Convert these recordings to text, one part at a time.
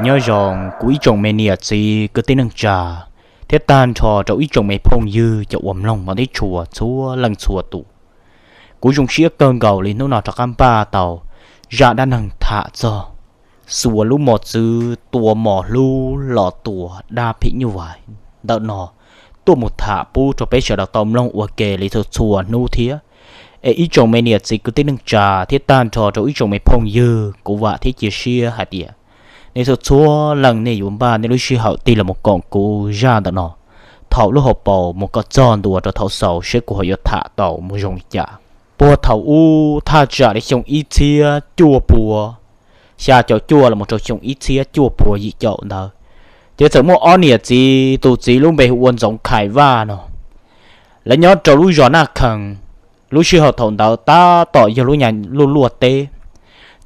Nyob zoo kuv ib tsoom me niam txiv kwv tij neej tsa, thiab tag nrho rau ib tsoom me phooj ywg cov uas mloog mov tib tshua txhua leej txhua tus. Kuv zoo siab kawg nkaus li hnub no rov qab npaj tau zaj dab neeg tham txog xuas lub mos txwv tua mos hlub los tua dab phim nyuj vais ntawm no tuaj mus tham pub rau peb sawv daws tau mloog ua ke li txhua txhua hnub thiab. Es ib tsoom me niam txiv kwv tij neej tsa thiab tag nrho rau ib tsoom me phooj ywg, kuv vam thiab cia siab hais tias nej txhua txhua leej nej yuav npaj nej lub sij hawm tig los mus koom kuv zaj ntawm no thaum lub hauv paus mus kom txog ntua rau thaum xaus seb kuv ho yuav tham tau mus zoo li cas. Puag thaum ub thaj tsam li xyoo ib txhiab cuaj pua xya caum cuaj los mus rau xyoo ib txhiab cuaj pua yim caum ntawd, ces txawm muaj ob niam txiv, tus txiv lub npe hu ua Ntxoov Khais Vaj no. Lawv nyob rau lub zos Naj Khees, lub sij hawm thaum ntawd tab tom yog lub nyuag luaj luaj teb.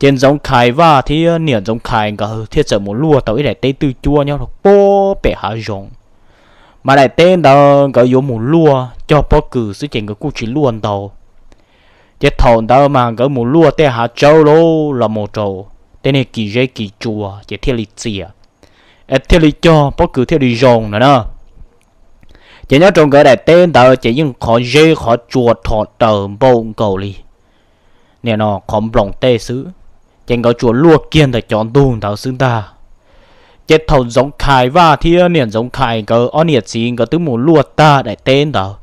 Ces Ntxoov Khais Vaj thiab niam Ntxoov Khais nkawd thiaj txawm mus luaj tau ib daim teb twj cuab nyob rau puag pem hav zoov. Mas daim teb ntawd nkawd yuav mus luaj cog pob kws xwb ces nkawd kuj tsis luaj ntau. Ces thaum ntawd mas nkawd mus luaj tej hav tsawb los mus rau tej niag kis zeb kis tsua ces thiaj li txias, es thiaj li cog pob kws thiaj li zoo no na. Ces nyob rau nkawd daim teb ntawd ces yeej qhov zeb qhov tsua rho raws npaum nkaus li nim no qhov nploos tej xwb, ces nkawd tsuas luaj kiag ntawm cov ntug ntawd xwb ntag. Ces thaum Ntxoov Khais Vaj thiab niam Ntxoov Khais nkawd ob niam txiv nkawd twb mus luaj tag daim teb ntawd,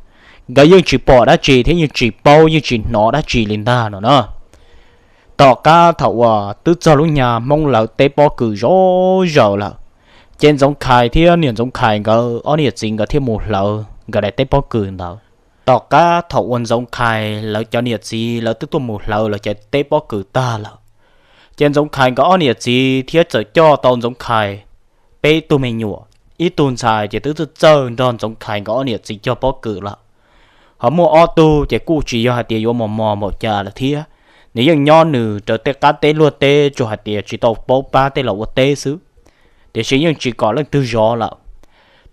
nkawd yeej tsis pom dab tsi thiab yeej tsis paub yeej tsis hnov dab tsi li ntag no na. Tom qab thaum uas twb txog lub nyuag Hmoob lawv teb pob kws zov zaws lawm, ces Ntxoov Khais thiab niam Ntxoov Khais nkawd ob niam txiv nkawd thiaj mus hlawv nkawd daim teb pob kws ntawd. Tom qab thaum uas Ntxoov Khais lawv cov niam txiv lawv twb tuaj mus hlawv lawv cov teb pob kws tag lawm, ces Ntxoov Khais nkawd ob niam txiv thiaj txawm coj tau Ntxoov Khais peb tug me nyuam, ib tug ntxhais ces twb txawj txawj nrog Ntxoov Khais nkawd ob niam txiv cog pob kws lawm. Ho muaj ob tug ces kuj tsis yog hais tias yuav mos mos npaum cas lawm thiab, nws yeej nyob nws raws tej qab teb luaj teb tsuas hais tias tsis tau paub pab tej los ua teb xwb, tiam sis yeej tsis kom leej twg zov lawm.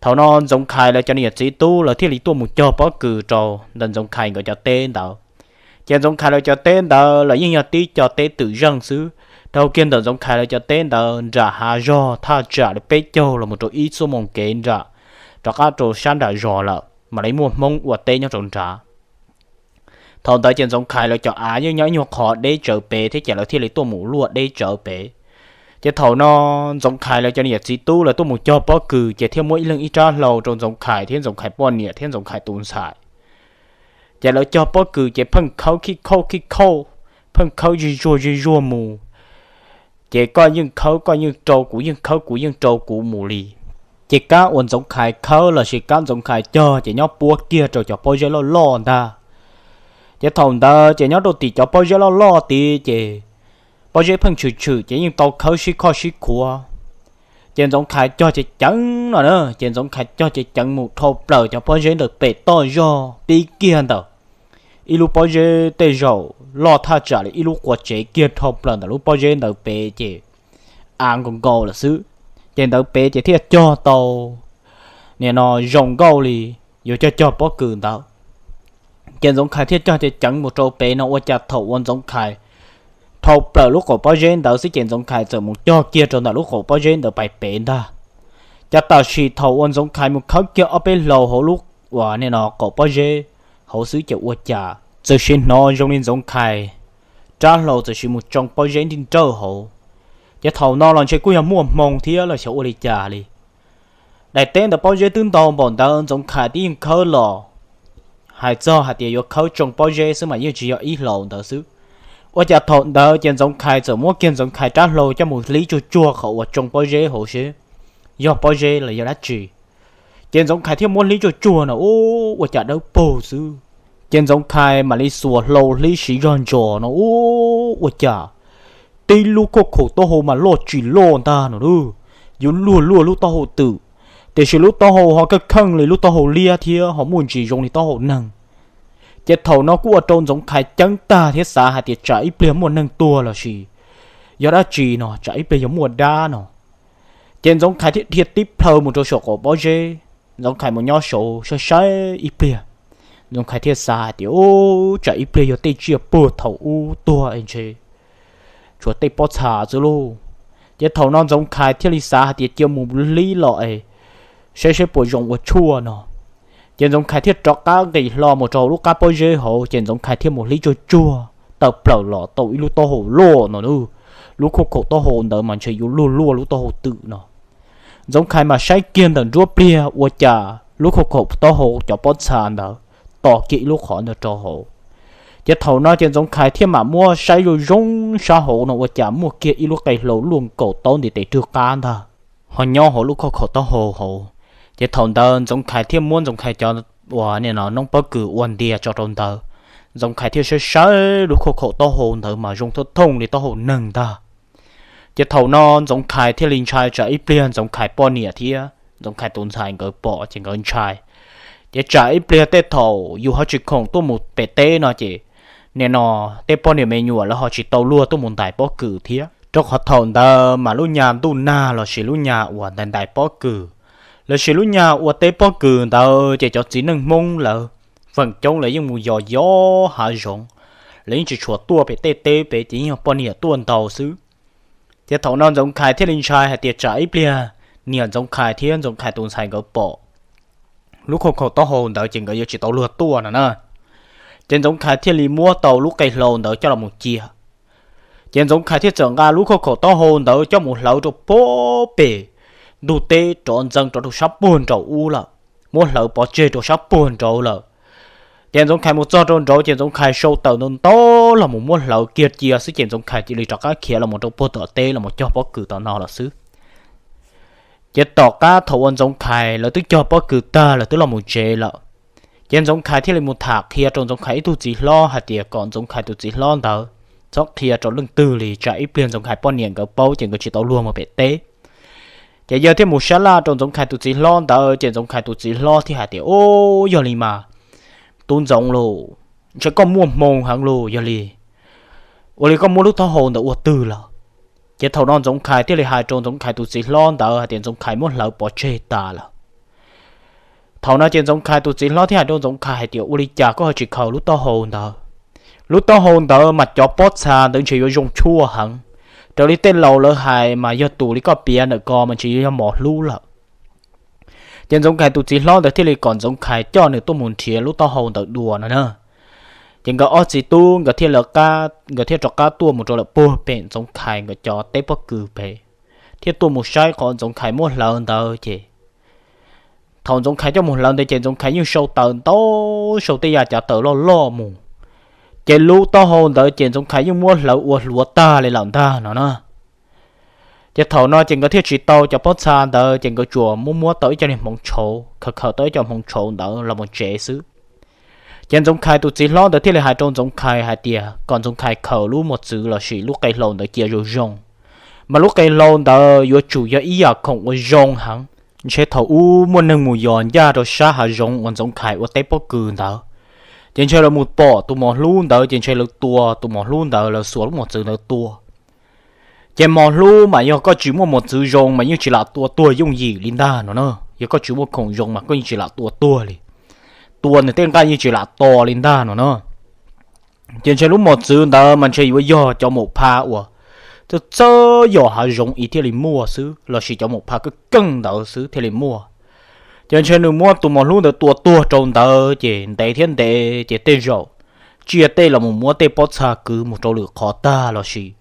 Thaum no Ntxoov Khais lawv cov niam txiv tub lawv thiaj li tuaj mus cog pob kws rau ntawm Ntxoov Khais nkawd cov teb ntawd. Ces Ntxoov Khais lawv cov teb ntawd los yeej yog tib co teb twm zeej xwb. Dhau kiag ntawm Ntxoov Khais lawv cov teb ntawd nram hav zog thaj tsam li peb caug los mus rau ib xuab moos kev nram, rov qab rau sab nram zos lawm mam li muaj Hmoob ua teb nyob rau nrad. Thaum ntawd ces Ntxoov Khais lawv cov av yeej nyob ib nyuag qhov deb tsawv pem thiab ces lawv thiaj li tuaj mus luaj deb tsawv pem. Ces thaum no Ntxoov Khais lawv cov niam txiv tub lawv tuaj mus cog pob kws ces thiaj muab ib leeg ib rab hlau rau Ntxoov Khais thiab Ntxoov Khais poj niam thiab Ntxoov Khais tus ntxhais. Ces lawv cog pob kws ces pheej khawb khib khauj khib khauj, pheej khawb zig zuag zig zuag mus. Ces koj yeej khawb koj yeej rau, kuv yeej khawb kuv yeej rau kuv mus li. Ces kab uas Ntxoov Khais khawb lossis kab Ntxoov Khais cog ces nyob puab kiag rau cov pob zeb loj loj ntag. Ces thaum ntawd ces nyob rau tim cov pob zeb loj loj tid ces pob zeb pheej tshwm tshwm ces yeej tau khawb sib khoj sib khuav. Ces Ntxoov Khais cog ceev ceev no na, ces Ntxoov Khais cog ceev ceev mus dhau plaws cov pob zeb ntawm pem toj zog pib kiag ntawm ib lub pob zeb tej zaum loj thaj tsam li ib lub qua tsev kiag dhau plaws ntawm lub pob zeb ntawd pem ces av nkaus nkaus lawm xwb. Ces ntawd pem ces thiaj cog tau nim no zoo nkauj li yuav cog cog pob kws ntawd. Ces Ntxoov Khais thiaj cog ceev ceev mus rau pem no ua cas thaum uas Ntxoov Khais dhau plaws lub qaum pob zeb ntawd xwb ces Ntxoov Khais txawm mus cog kiag rau ntawm lub qaum pob zeb ntawd pais pem ntag. Ces tam sim thaum uas Ntxoov Khais mus khawb kiag ob peb hlau hauv lub uas nim no qaum pob zeb hauv xwb ces ua cas txawm sim hnov zoo li Ntxoov Khais rab hlau txawm sim mus tsoo pob zeb nrawj nrawj hauv. Ces thaum no los ntshe kuj yog muaj hmoo thiab los xyov ua li cas li. Daim teb ntawd pob zeb twb ntau npaum ntawd Ntxoov Khais twb yeej khawb los, hais txog hais tias yuav khawb tsoo pob zeb xwb mas yeej tsis yog ib hlau ntawd xwb. Ua cas thaum ntawd ces Ntxoov Khais txawm muab kiag Ntxoov Khais rab hlau coj mus hlib tsuag tsuag qhov uas tsoo pob zeb hauv seb yog pob zeb los yog dab tsi. Ces Ntxoov Khais thiaj muab hlib tsuag tsuag no ua cas dawb paug xwb. Ces Ntxoov Khais mam li xuas hlau hlib siv zog ntsos no ua cas tib lub khob khaum taub hau mas loj tsis loj ntag no lauj, yuav luag luag lub taub hau twm, tiam sis lub taub hau ho kaj kheej li lub taub hau liab thiab ho muaj ntsis zoo li taub hau neeg. Ces thaum no kuj ua rau Ntxoov Khais ceeb tag thiab xav hais tias tsam ib pliag muaj neeg tuag lossis yog dab tsi no, tsam ib pliag yog muaj dab no. Ces Ntxoov Khais thiaj dhia tib plhaw mus rau saum qaum pob zeb. Ntxoov Khais mus nyob saud saib saib ib pliag, Ntxoov Khais thiaj xav hais tias, Ub, tsam ib pliag yog tej tsiaj puag thaum ub tuag es ntshe tshuav tej pob txha xwb lauj. Ces thaum no Ntxoov Khais thiaj li xav hais tias cia mus hlib los es saib saib puas zoo ua tshuaj no. Ces Ntxoov Khais thiaj rov qab nqis hlo mus rau hauv lub qab pob zeb hauv, ces Ntxoov Khais thiaj mus hlib tsuag tsuag tawm plaws los tau ib lub taub hau loj no. Lub khuab khaum taub hau ntawd mas ntshe yuav luaj luaj lub taub hau twm no. Ntxoov Khais mas saib kiag ntawm nruab pliag ua cas lub khuab khaum taub hau cov pob txha ntawd to kiag ib lub qhov ntawd rau hauv. Ces thaum no ces Ntxoov Khais thiaj mam muab saib zoo zoo sab hauv no ua cas muaj kiag ib lub qe hlau luaj nkaus taub ntiv tes rwg qab ntag, ho nyob hauv lub khuab khaum taub hau hauv. Ces thaum ntawd Ntxoov Khais thiaj muab Ntxoov Khais cov uas nim no noob pob kws ua ntias tso rau ntawd. Ntxoov Khais thiaj saib saib lub khuab khaum taub hau ntawd mas zoo thooj thooj li taub hau neeg ntag. Ces thaum no Ntxoov Khais thiaj li ntshai tsam ib pliag Ntxoov Khais poj niam thiab Ntxoov Khais tus ntxhais nkawd pom ces nkawd ntshai. Ces tsam ib pliag tej thaum yus ho tsis khoom tuaj mus pem teb no ces nim no tej poj niam me nyuam lawv ho tsis tau luag tuaj mus ntais pob kws thiab, rau qhov thaum ntawd mas lub nyas ntuj nag lossis lub nyas uas ntais ntais pob kws lossis lub nyas ua teb pob kws ntawd ces cov txiv neej Hmoob lawv feem coob lawv yeej mus yos yos hav zoov, lawv yeej tsis tshua tuaj pem tej teb pem ces yeej yog poj niam tuaj ntau xwb. Ces thaum no Ntxoov Khais thiaj li ntshai hais tias tsam ib pliag niam Ntxoov Khais thiab Ntxoov Khais tus ntxhais nkawd pom lub khuab khaum taub hau ntawd ces nkawd yuav tsis tau luag tuaj no na. Ces Ntxoov Khais thiaj li muab tau lub qe hlau ntawd coj los mus cia. Ces Ntxoov Khais thiaj txawm nqa lub khuab khaum taub hau ntawd coj mus hlawv rau puag pem ntug teb rov ntxeev rov rau sab puag nraud ub lawm, muab hlawv pov tseg rau sab puag nraud lawm. Ces Ntxoov Khais mus txog rau nraud ces Ntxoov Khais sau taws ntau ntau los mus muab hlawv kiag cia xwb ces Ntxoov Khais cia li rov qab khiav los mus rau puag tom teb los mus cog pob kws tom no lawm xwb. Ces tom qab thaum uas Ntxoov Khais lawv twb cog pob kws tag lawv twb los mus tsev lawm, ces Ntxoov Khais thiaj li mus tham qhia rau Ntxoov Khais ib tug txiv hlob hais tias kom Ntxoov Khais tus txiv hlob ntawd txhob qhia rau leej twg li tsam ib pliag Ntxoov Khais poj niam nkawd paub ces nkawd tsis tau luag mus pem teb. Ces yawg thiaj mus sab laj rau Ntxoov Khais tus txiv hlob ntawd ces Ntxoov Khais tus txiv hlob thiaj hais tias, Ub, yog li mas tub Ntxoov lauj, ntshe koj muaj hmoo heev lauj, yog li ua li koj muab lub taub hau ntawd ua twg lawm? Ces thaum no Ntxoov Khais thiaj li hais rau Ntxoov Khais tus txiv hlob ntawd hais tias Ntxoov Khais muab hlawv pov tseg tas lawm. Thaum no ces Ntxoov Khais tus txiv hlob thiaj hais rau Ntxoov Khais hais tias, Ua li cas koj ho tsis khaws lub taub hau ntawd? Lub taub hau ntawd mas cov pob txha ntawd ntshe yuav zoo tshuaj heev. Raws li tej laus lawv hais mas yog tus li koj piav ntawm ko mas ntshe yuav yog mos hlub lawm. Ces Ntxoov Khais tus txiv hlob ntawd thiaj li kom Ntxoov Khais coj nws tuaj mus nrhiav lub taub hau ntawd dua no na. Ces nkawd ob txiv tub nkawd thiaj lawv qab, nkawd thiaj rov qab tuaj mus rau lawm puag pem Ntxoov Khais nkawd cov teb pob kws pem, thiaj tuaj mus saib qhov Ntxoov Khais muab hlawv ntawd ces thaum Ntxoov Khais coj mus hlawv ntawd ces Ntxoov Khais yeej sau taws ntau, sau tej yam cav taws loj loj mus, ces lub taub hau ntawd ces Ntxoov Khais yeej muab hlawv ua hluav tag li lawm ntag no na. Ces thaum no ces nkawd thiaj tsis tau cov pob txha ntawd ces nkawd tsuas muab muab tau ib co niag hmoov tshauv, khaws khaws tau ib co hmoov tshauv ntawd los mus tsev xwb. Ces Ntxoov Khais tus txiv hlob ntawd thiaj li hais rau Ntxoov Khais hais tias kom Ntxoov Khais khaws lub mos txwv lossis lub qe hlau ntawd cia zoo zoo, mas lub qe hlau ntawd yuav tsum yog ib yam khoom uas zoo heev. Ntshe thaum ub muaj neeg mus yos ncaj rau sab hav zoov uas Ntxoov Khais ua teb pob kws ntawd, ces ntshe lawv mus pom tus mos hlub ntawd ces ntshe lawv tua tus mos hlub ntawd, lawv xuas lub mos txwv ntawd tua. Ces mos hlub mas yog koj tsis muaj mos txwv zoo mas yeej tsis lam tua tuag yooj yim li ntag no na. Yog koj tsis muaj khoom zoo mas koj yeej tsis lam tua tuag li, tua nws tej nqaij yeej tsis lam to li ntag no na. Ces ntshe lub mos txwv ntawd mas ntshe yuav yog cov maum pha uas txawj txawj yos hav zoov ib thiaj li muaj xwb lossis cov maum pha keej keej ntawd xwb thiaj li muaj. Ces ntshe nws muab tus mos hlub ntawd tua tuag rau ntawd ces ntev thiab ntev ces tej zaum tsiaj tej los mus muab tej pob txha kwv mus rau lwm qhov tag lossis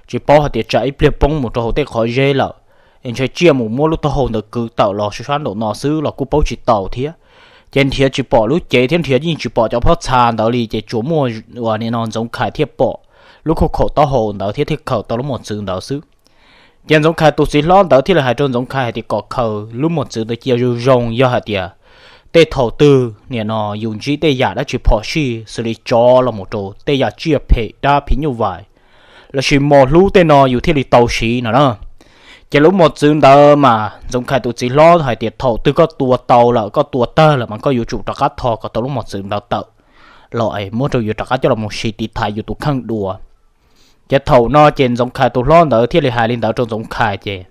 tsis paub hais tias tsam ib pliag poob mus rau hauv tej qhov zeb lawm, es ntshe tsiaj mus muab lub taub hau ntawd kwv tawm los sab nraum no xwb los kuj paub tsis tau thiab. Ces nrhiav tsis pom lub cev thiab nrhiav yeej tsis pom cov pob txha ntawd li ces tsuas muaj uas nim no Ntxoov Khais thiaj pom lub khuab khaum taub hau ntawd thiab thiaj khaws tau lub mos txwv ntawd xwb. Ces Ntxoov Khais tus txiv hlob ntawd thiaj li hais rau Ntxoov Khais hais tias kom khaws lub mos txwv ntawd cia zoo zoo, yog hais tias tej thaum twg nim no yus ntsib tej yam dab tsi phom sij xws li tsov los mus rau tej yam tsiaj phem dab phim nyuj vais lossis mos hlub tej no yus thiaj li tau siv no na. Ces lub mos txwv ntawd mas Ntxoov Khais tus txiv hlob hais tias thaum twg koj tua tau lawm, koj tua tag lawm mas koj yuav tsum rov qab tho kom tau lub mos txwv ntawd tawm los es muab rau yus rov qab coj los mus siv tiv thaiv yus tus kheej dua. Ces thaum no ces Ntxoov Khais tus hlob ntawd thiaj li hais li ntawd rau Ntxoov Khais ces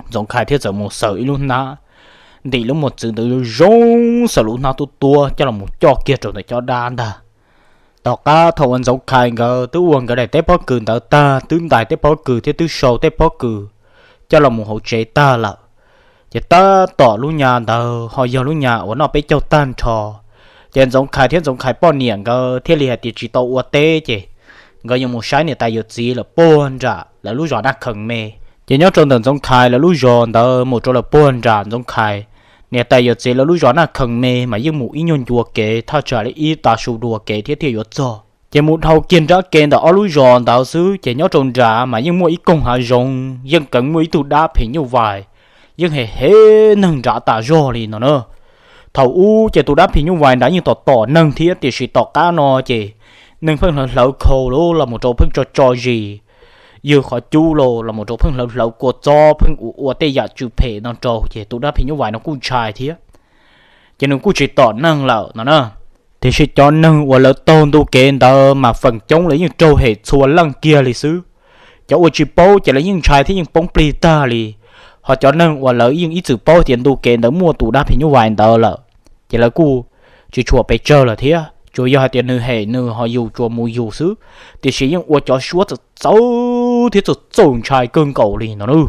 Ntxoov Khais thiaj txawm mus xaws ib lub hnab ntim lub mos txwv ntawd zoo, xaws lub hnab tuab tuab coj los mus coj kiag rau ntawm cov dab ntag. Tom qab thaum uas Ntxoov Khais nkawd twb ua nkawd daim teb pob kws ntawd tag, twb ntais teb pob kws thiab twb sau teb pob kws coj los mus hauv tsev tag lawm, ces tab tom lub nyas ntawd ho yog lub nyas uas noj peb caug tag nrho. Ces Ntxoov Khais thiab Ntxoov Khais poj niam nkawd thiaj li hais tias tsis tau ua teb ces nkawd yuav mus saib niam tais yawm txiv lawv puag nram lawv lub zos Naj Khees me. Ces nyob rau ntawm Ntxoov Khais lawv lub zos ntawd mus rau lawv puag nram Ntxoov Khais niam tais yawm txiv lawv lub zos Naj Khees me mas yeej mus ib nyuag ncua kev thaj tsam li ib tav su dua kev thiab thiaj yuav txog. Ces mus dhau kiag nrab kev ntawm ob lub zos ntawd xwb ces nyob rau nrad mas yeej muaj ib koog hav zoov, yeej kheev muaj ib tug dab phim nyuj vais yeej hem hem neeg nrad tas zog li no na. Thaum ub ces tus dab phim nyuj vais nrad yeej tom tom neeg thiab, tiam sis tom qab no ces neeg pheej hlawv hlawv khau los mus rau pheej tso tso zis, ywg qhov cub los los mus rau pheej hlawv hlawv kua txob, pheej ua ua tej yam tsw phem no rau, ces tus dab phim nyuj vais no kuj ntshai thiab, ces nws kuj tsis tom neeg lawm no na. Tiam sis cov neeg uas lawv taug ntu kev ntawd mas feem coob lawv yeej raug hem txhua leej kiag li xwb. Cov uas tsis paub ces lawv yeej ntshai thiab yeej poob plig tag li. Ho cov neeg uas lawv yeej ib txwm paub tias ntu kev ntawd muaj tus dab phim nyuj vais ntawd lawm, ces lawv kuj tsis tshua pes tsawg lawm thiab, tsuas yog hais tias nws hem nws ho yus tsuas mus yus xwb. Tiam sis yeej ua cov suab txawv txawv thiab txawv txaus ntshai kawg nkaus li no na.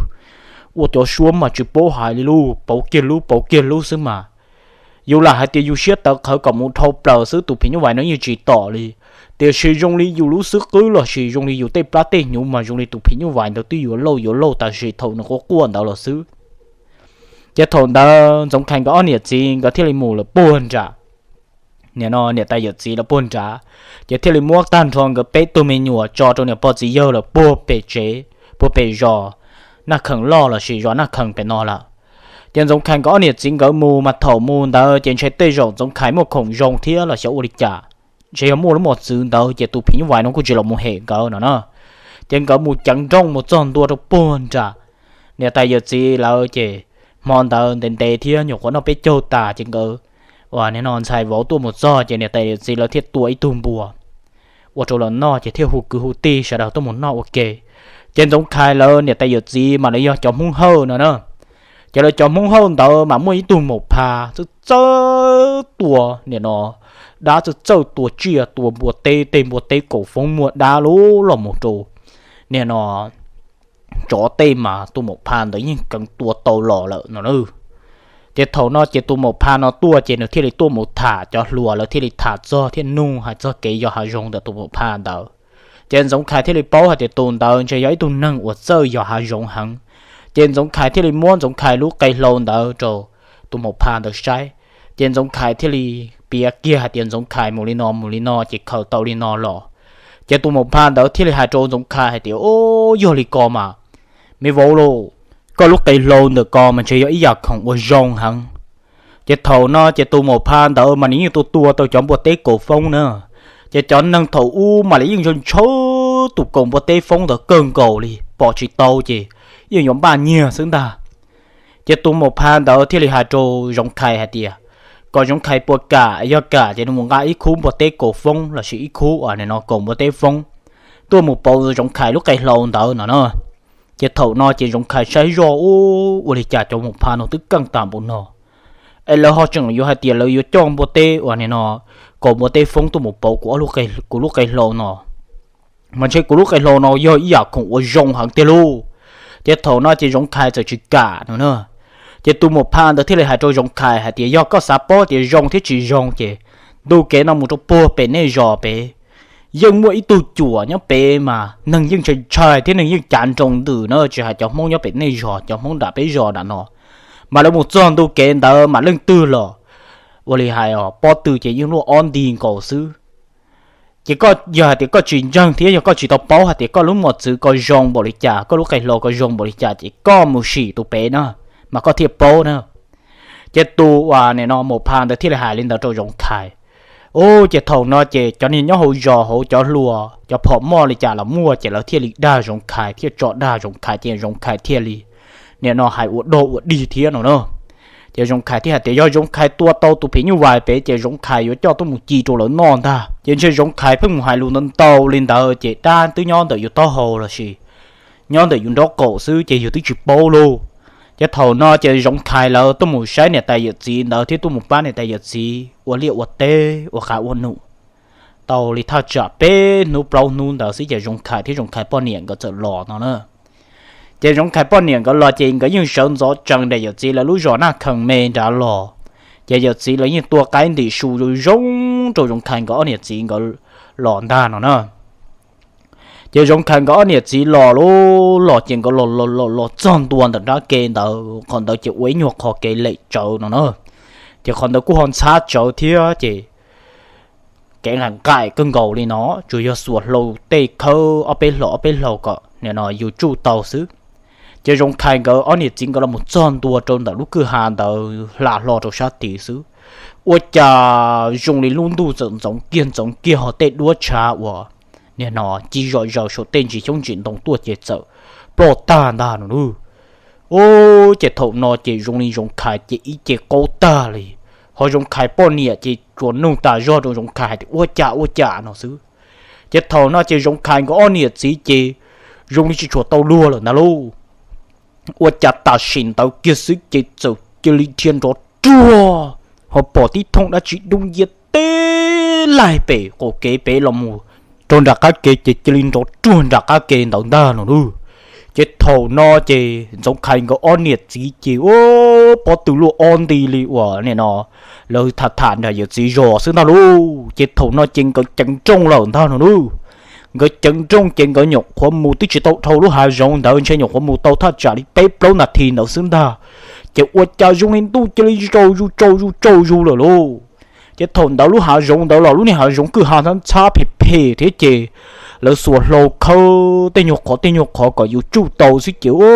Ua cov suab mas tsis paub hais li lub, pauv kiag lub pauv kiag lub xwb mas. Yus lam hais tias yus siab tawv qhawv kom mus dhau plaws xwb tus phim nyuj vais no yeej tsis tom li. Tiam sis zoo li yus lub xwb qwb los sis zoo li yus tej plab tej hnyuv mas zoo li tus phim nyuj vais ntawd twb yuav lauj yuav lauj tam sim thaum nws quaj quaj ntawd los xwb. Ces thaum ntawd Ntxoov Khais nkawd ob niam txiv nkawd thiaj li mus lawm puag nram, nim no niam tais yawm txiv lawv puag nrad, ces thiaj li muab tag nrho nkawd peb tug me nyuam tso rau niam pog txiv yawg lawv puag pem tsev, puag pem zos Naj Khees loj los sis zos Naj Khees pem no lawm. Ces Ntxoov Khais nkawd ob niam txiv nkawd mus mas thaum mus ntawd ces ntshe tej zaum Ntxoov Khais muaj khoom zoo thiab los xyov ua li cas, ntshe yog muaj lub mos txwv ntawd ces tus phim nyuj vais no kuj tsis los mus hem nkawd no na. Ces nkawd mus ceev nrooj mus txog ntua rau puag nram niam tais yawm txiv lawv ces hmo ntawd ntev ntev thiab nyuam qhuav noj peb caug tas ces nkawd uas nim no ntxhais vauv tuaj mus txog ces niam tais yawm txiv lawv thiaj tua ib tug npua ua rau lawv noj ces thiaj hu kwv hu tij sawv daws tuaj mus noj ua ke. Ces Ntxoov Khais lawv niam tais yawm txiv mas lawv yog cov Hmoob Hawj no na. Ces lawv cov Hmoob Hawj ntawd mas muaj ib tug maum pha txawj txawj tua nim no dab, txawj txawj tua tsiaj tua npua teb, tej npua teb kaum foob muaj dab lub los mus rau nim no tsov tej mas tus maum pha ntawd yeej kheev tua tau los lawm no na. Ces thaum no ces tus maum pha no tuaj ces nws thiaj li tuaj mus tham cov hluas, lawv thiaj li tham txog thiab nug hais txog kev yos hav zoov ntawm tus maum pha ntawd. Ces Ntxoov Khais thiaj li paub hais tias tus ntawd ntshe yog ib tug neeg uas txawj yos hav zoov heev. Ces Ntxoov Khais thiaj li muab Ntxoov Khais lub qe hlau ntawd rau tus maum pha ntawd saib. Ces Ntxoov Khais thiaj li piav kiag hais tias Ntxoov Khais mus li no mus li no ces khaws tau li no los. Ces tus maum pha ntawd thiaj li hais rau Ntxoov Khais hais tias, O, yog li ko mas, me vauv lauj, koj lub qe hlau ntawm ko mas ntshe yog ib yam khoom uas zoo heev. Ces thaum no ces tus maum pha ntawd mas nws yeej tua tua tau cov npua teb kaum foob na. Ces cov neeg thaum ub mas lawv yeej ntshaw ntshaw tus kaum npua teb foob ntawd kawg nkaus li, pom tsis tau ces yeej yuav npaj nyiag xwb ntag. Ces tus maum pha ntawd thiaj li hais rau Zoov Khais hais tias, kom Zoov Khais puas kam, yog kam ces nws mus nqa ib khub npua teb kaum foob los sis ib khub uas nim no kaum npua teb foob tuaj mus pauv Zoov Khais lub qe hlau ntawd no na. Ces thaum no ces Zoov Khais saib zoj, Ua li cas cov maum pha no twb keej tas npaum no, es lawv ho tseem yuav hais tias lawv yuav coj npua teb uas nim no kaum npua teb foob tuaj mus pauv kuv lub qe hlau no, mas ntshe kuv lub qe hlau no yog ib yam khoom uas zoo heev tiag lauj. Ces thaum no ces Zoov Khais txawm tsis kam no na. Ces tus maum pha ntawd thiaj li hais rau Zoov Khais hais tias, Yog koj xav paub tias zoo thiab tsis zoo ces ntu kev no mus rau puag pem nej zos pem, yeej muaj ib tug cuam nyob pem mas neeg yeej ntshai ntshai thiab neeg yeej cav nroo ntws na, tsis hais cov Hmoob nyob pem nej zos, cov Hmoob nram peb zos nram no, mas lawv mus txog ntu kev ntawd mas leej twg los ua li hais os, pob tw ces yeej luaj ob nti nkaus xwb. Ces koj yog hais tias koj tsis ntseeg thiab yog koj tsis tau paub hais tias koj lub mos txwv ko zoo npaum li cas, koj lub qe hlau ko zoo npaum li cas ces koj mus sim tus pem na, mas koj thiaj paub na. Ces tus uas nim no maum pha ntawd thiaj li hais li ntawd rau Zoov Khais. Ub, ces thaum no ces cov niag nyob hauv zos hauv cov hluas cov phom moj li cas los muaj ces lawv thiaj li dag Zoov Khais thiaj tso dag Zoov Khais ces Zoov Khais thiaj li nim no hais ua dog ua dig thiab no na. Ces Zoov Khais thiaj hais tias yog Zoov Khais tua tau tus phim nyuj vais pem ces Zoov Khais yuav coj tuaj mus ci rau lawv noj ntag. Ces ntshe Zoov Khais pheej mus hais lus ntau ntau li ntawd ces dab twb nyob ntawm yus taub hau los sis nyob ntawm yus nraub qaum xwb ces yus twb tsis paub lauj. Ces thaum no ces Zoov Khais lawv tuaj mus saib niam tais yawm txiv ntawd thiab tuaj mus pab niam tais yawm txiv ua liaj ua teb ua qav ua num. tau li thaj tsam peb hnub plaub hnub ntawd xwb ces Zoov Khais thiab Zoov Khais poj niam nkawd txawm los no na. Ces Zoov Khais poj niam nkawd los ces nkawd yeej sawv ntxov tsees nram yawm txiv lawv lub zos Naj Khees me nrad los. Ces yawm txiv lawv yeej tua qaib ntim su zoo zoo rau Zoov Khais nkawd ob niam txiv nkawd los ntag no na. Ces Zoov Khais nkawd ob niam txiv los lub los ces nkawd los los los los txog ntua ntawm nrab ke ntawd, qhov ntawd ces ua ib nyuag qhov kev lem tsawv no na. Ces qhov ntawd kuj ho ntxhab tsawv thiab ces kev nqaim nqaim kawg nkaus li no, tsuas yog xuas hlau tej khawb ob peb hlau ob peb hlau kom nim no yus tsuj tau xwb. Ces Zoov Khais nkawd ob niam txiv nkawd los mus txog ntua rau ntawm lub kwj ha ntawd hla hlo rau sab tid xwb, ua cas zoo li lub ntuj txawm ntxoov kiag ntxoov kiag ho tej duab tshav uas nim no ci zom zaws saum tej ntsis xyoob ntsis ntoo tuaj ces txawm ploj tag ntag no lauj. Ces thaum no ces zoo li Zoov Khais ces ib ce qaug tag li, ho Zoov Khais poj niam ces tsuas nug tas zog rau Zoov Khais hais tias ua cas ua cas no xwb. Ces thaum no ces Zoov Khais nkawd ob niam txiv ces zoo li tsis tshua tau luag lawm ntag lauj. Ua cas tam sim ntawd kiag xwb ces txawm cia li dhia nrov ruag, ho pom tib thooj dab tsi dub nciab teb laig pem qaum kev pem los mus rau nram qab ke ces cia li nrov ruag nram qab ke ntawd ntag no lauj. Ces thaum no ces Ntxoov Khais nkawd ob niam txiv ces ua pob tw luaj ob nti li uas nim no lawv tham tham nram yawm txiv zos xwb ntag lauj. Ces thaum no ces nkawd ceev nrooj lawm ntag no lauj. Nkawd ceev nrooj ces nkawd nyuam qhuav mus twb tsis tau dhau lub hav zoov ntawd, ntshe nyuam qhuav mus tau thaj tsam li peb plaub nas this ntawd xwb ntag. Ces ua cas zoo li ntuj cia li tsaus zus tsaus zus tsaus zus lawm lauj. Ces thaum ntawd lub hav zoov ntawd los lub niag hav zoov kwj ha ntxhab ntxhab phem phem thiab ces lawv xuas hlau khawb tej nyuag qhov tej nyuag qhov kom yus tsuj tau xwb ces ua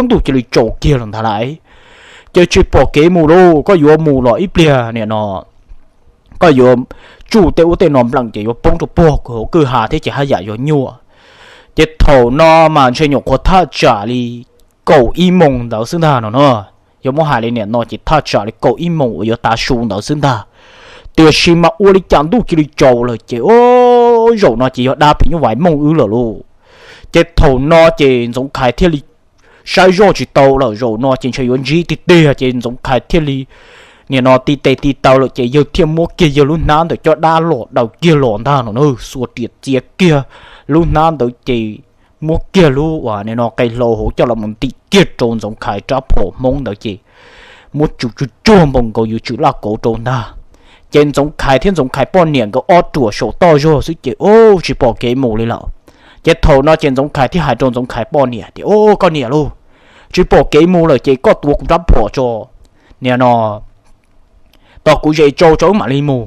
ntuj cia li tsaus kiag lawm ntag lauj. Ces tsis pom kev mus lauj, koj yuav mus los ib pliag nim no koj yuav tsuj tej ub tej no npleem ces yuav poob rau puag hauv kwj ha thiab ces haj yam yuav nyuaj. Ces thaum no mas ntshe nyuam qhuav thaj tsam li kaum ib moos ntawd xwb ntag no na. Yuav muab hais li nim no ces thaj tsam li kaum ib moos uas yuav tav su ntawd xwb ntag. Tiam sis mas ua li cas ntuj cia li tsaus lawm ces ua zaum no ces yog dab phim nyuj vais mooj wb lawm lauj. Ces thaum no ces Ntxoov Khais thiaj li saib zoj tsis tau lawm, zaum no ces ntshe yuav ntsib tiag tiag ces Ntxoov Khais thiaj li nim no ti tes ti taw lawm ces yawg thiaj muab kiag yawg lub hnab ntawm coj dab los daws kiag los ntag no na, xuas riam txiav kiag lub hnab ntawd ces muab kiag lub uas nim no qe hlau hauv coj los mus ntim kiag rau Ntxoov Khais rab phom hmoob ntawd ces muab tsum tsuag tsuag npaum nkaus yus tsum laj kauv rau ntag. Ces Ntxoov Khais thiab Ntxoov Khais poj niam nkawd ob ruam saum toj zog xwb ces ua tsis pom kev mus li lawm. Ces thaum no ces Ntxoov Khais thiaj hais rau Ntxoov Khais poj niam tias, Au, koj niam lauj, tsis pom kev mus lawm ces koj tuav kuv rab phom tso, nim no tos kuv zes tsau tso wb mam li mus.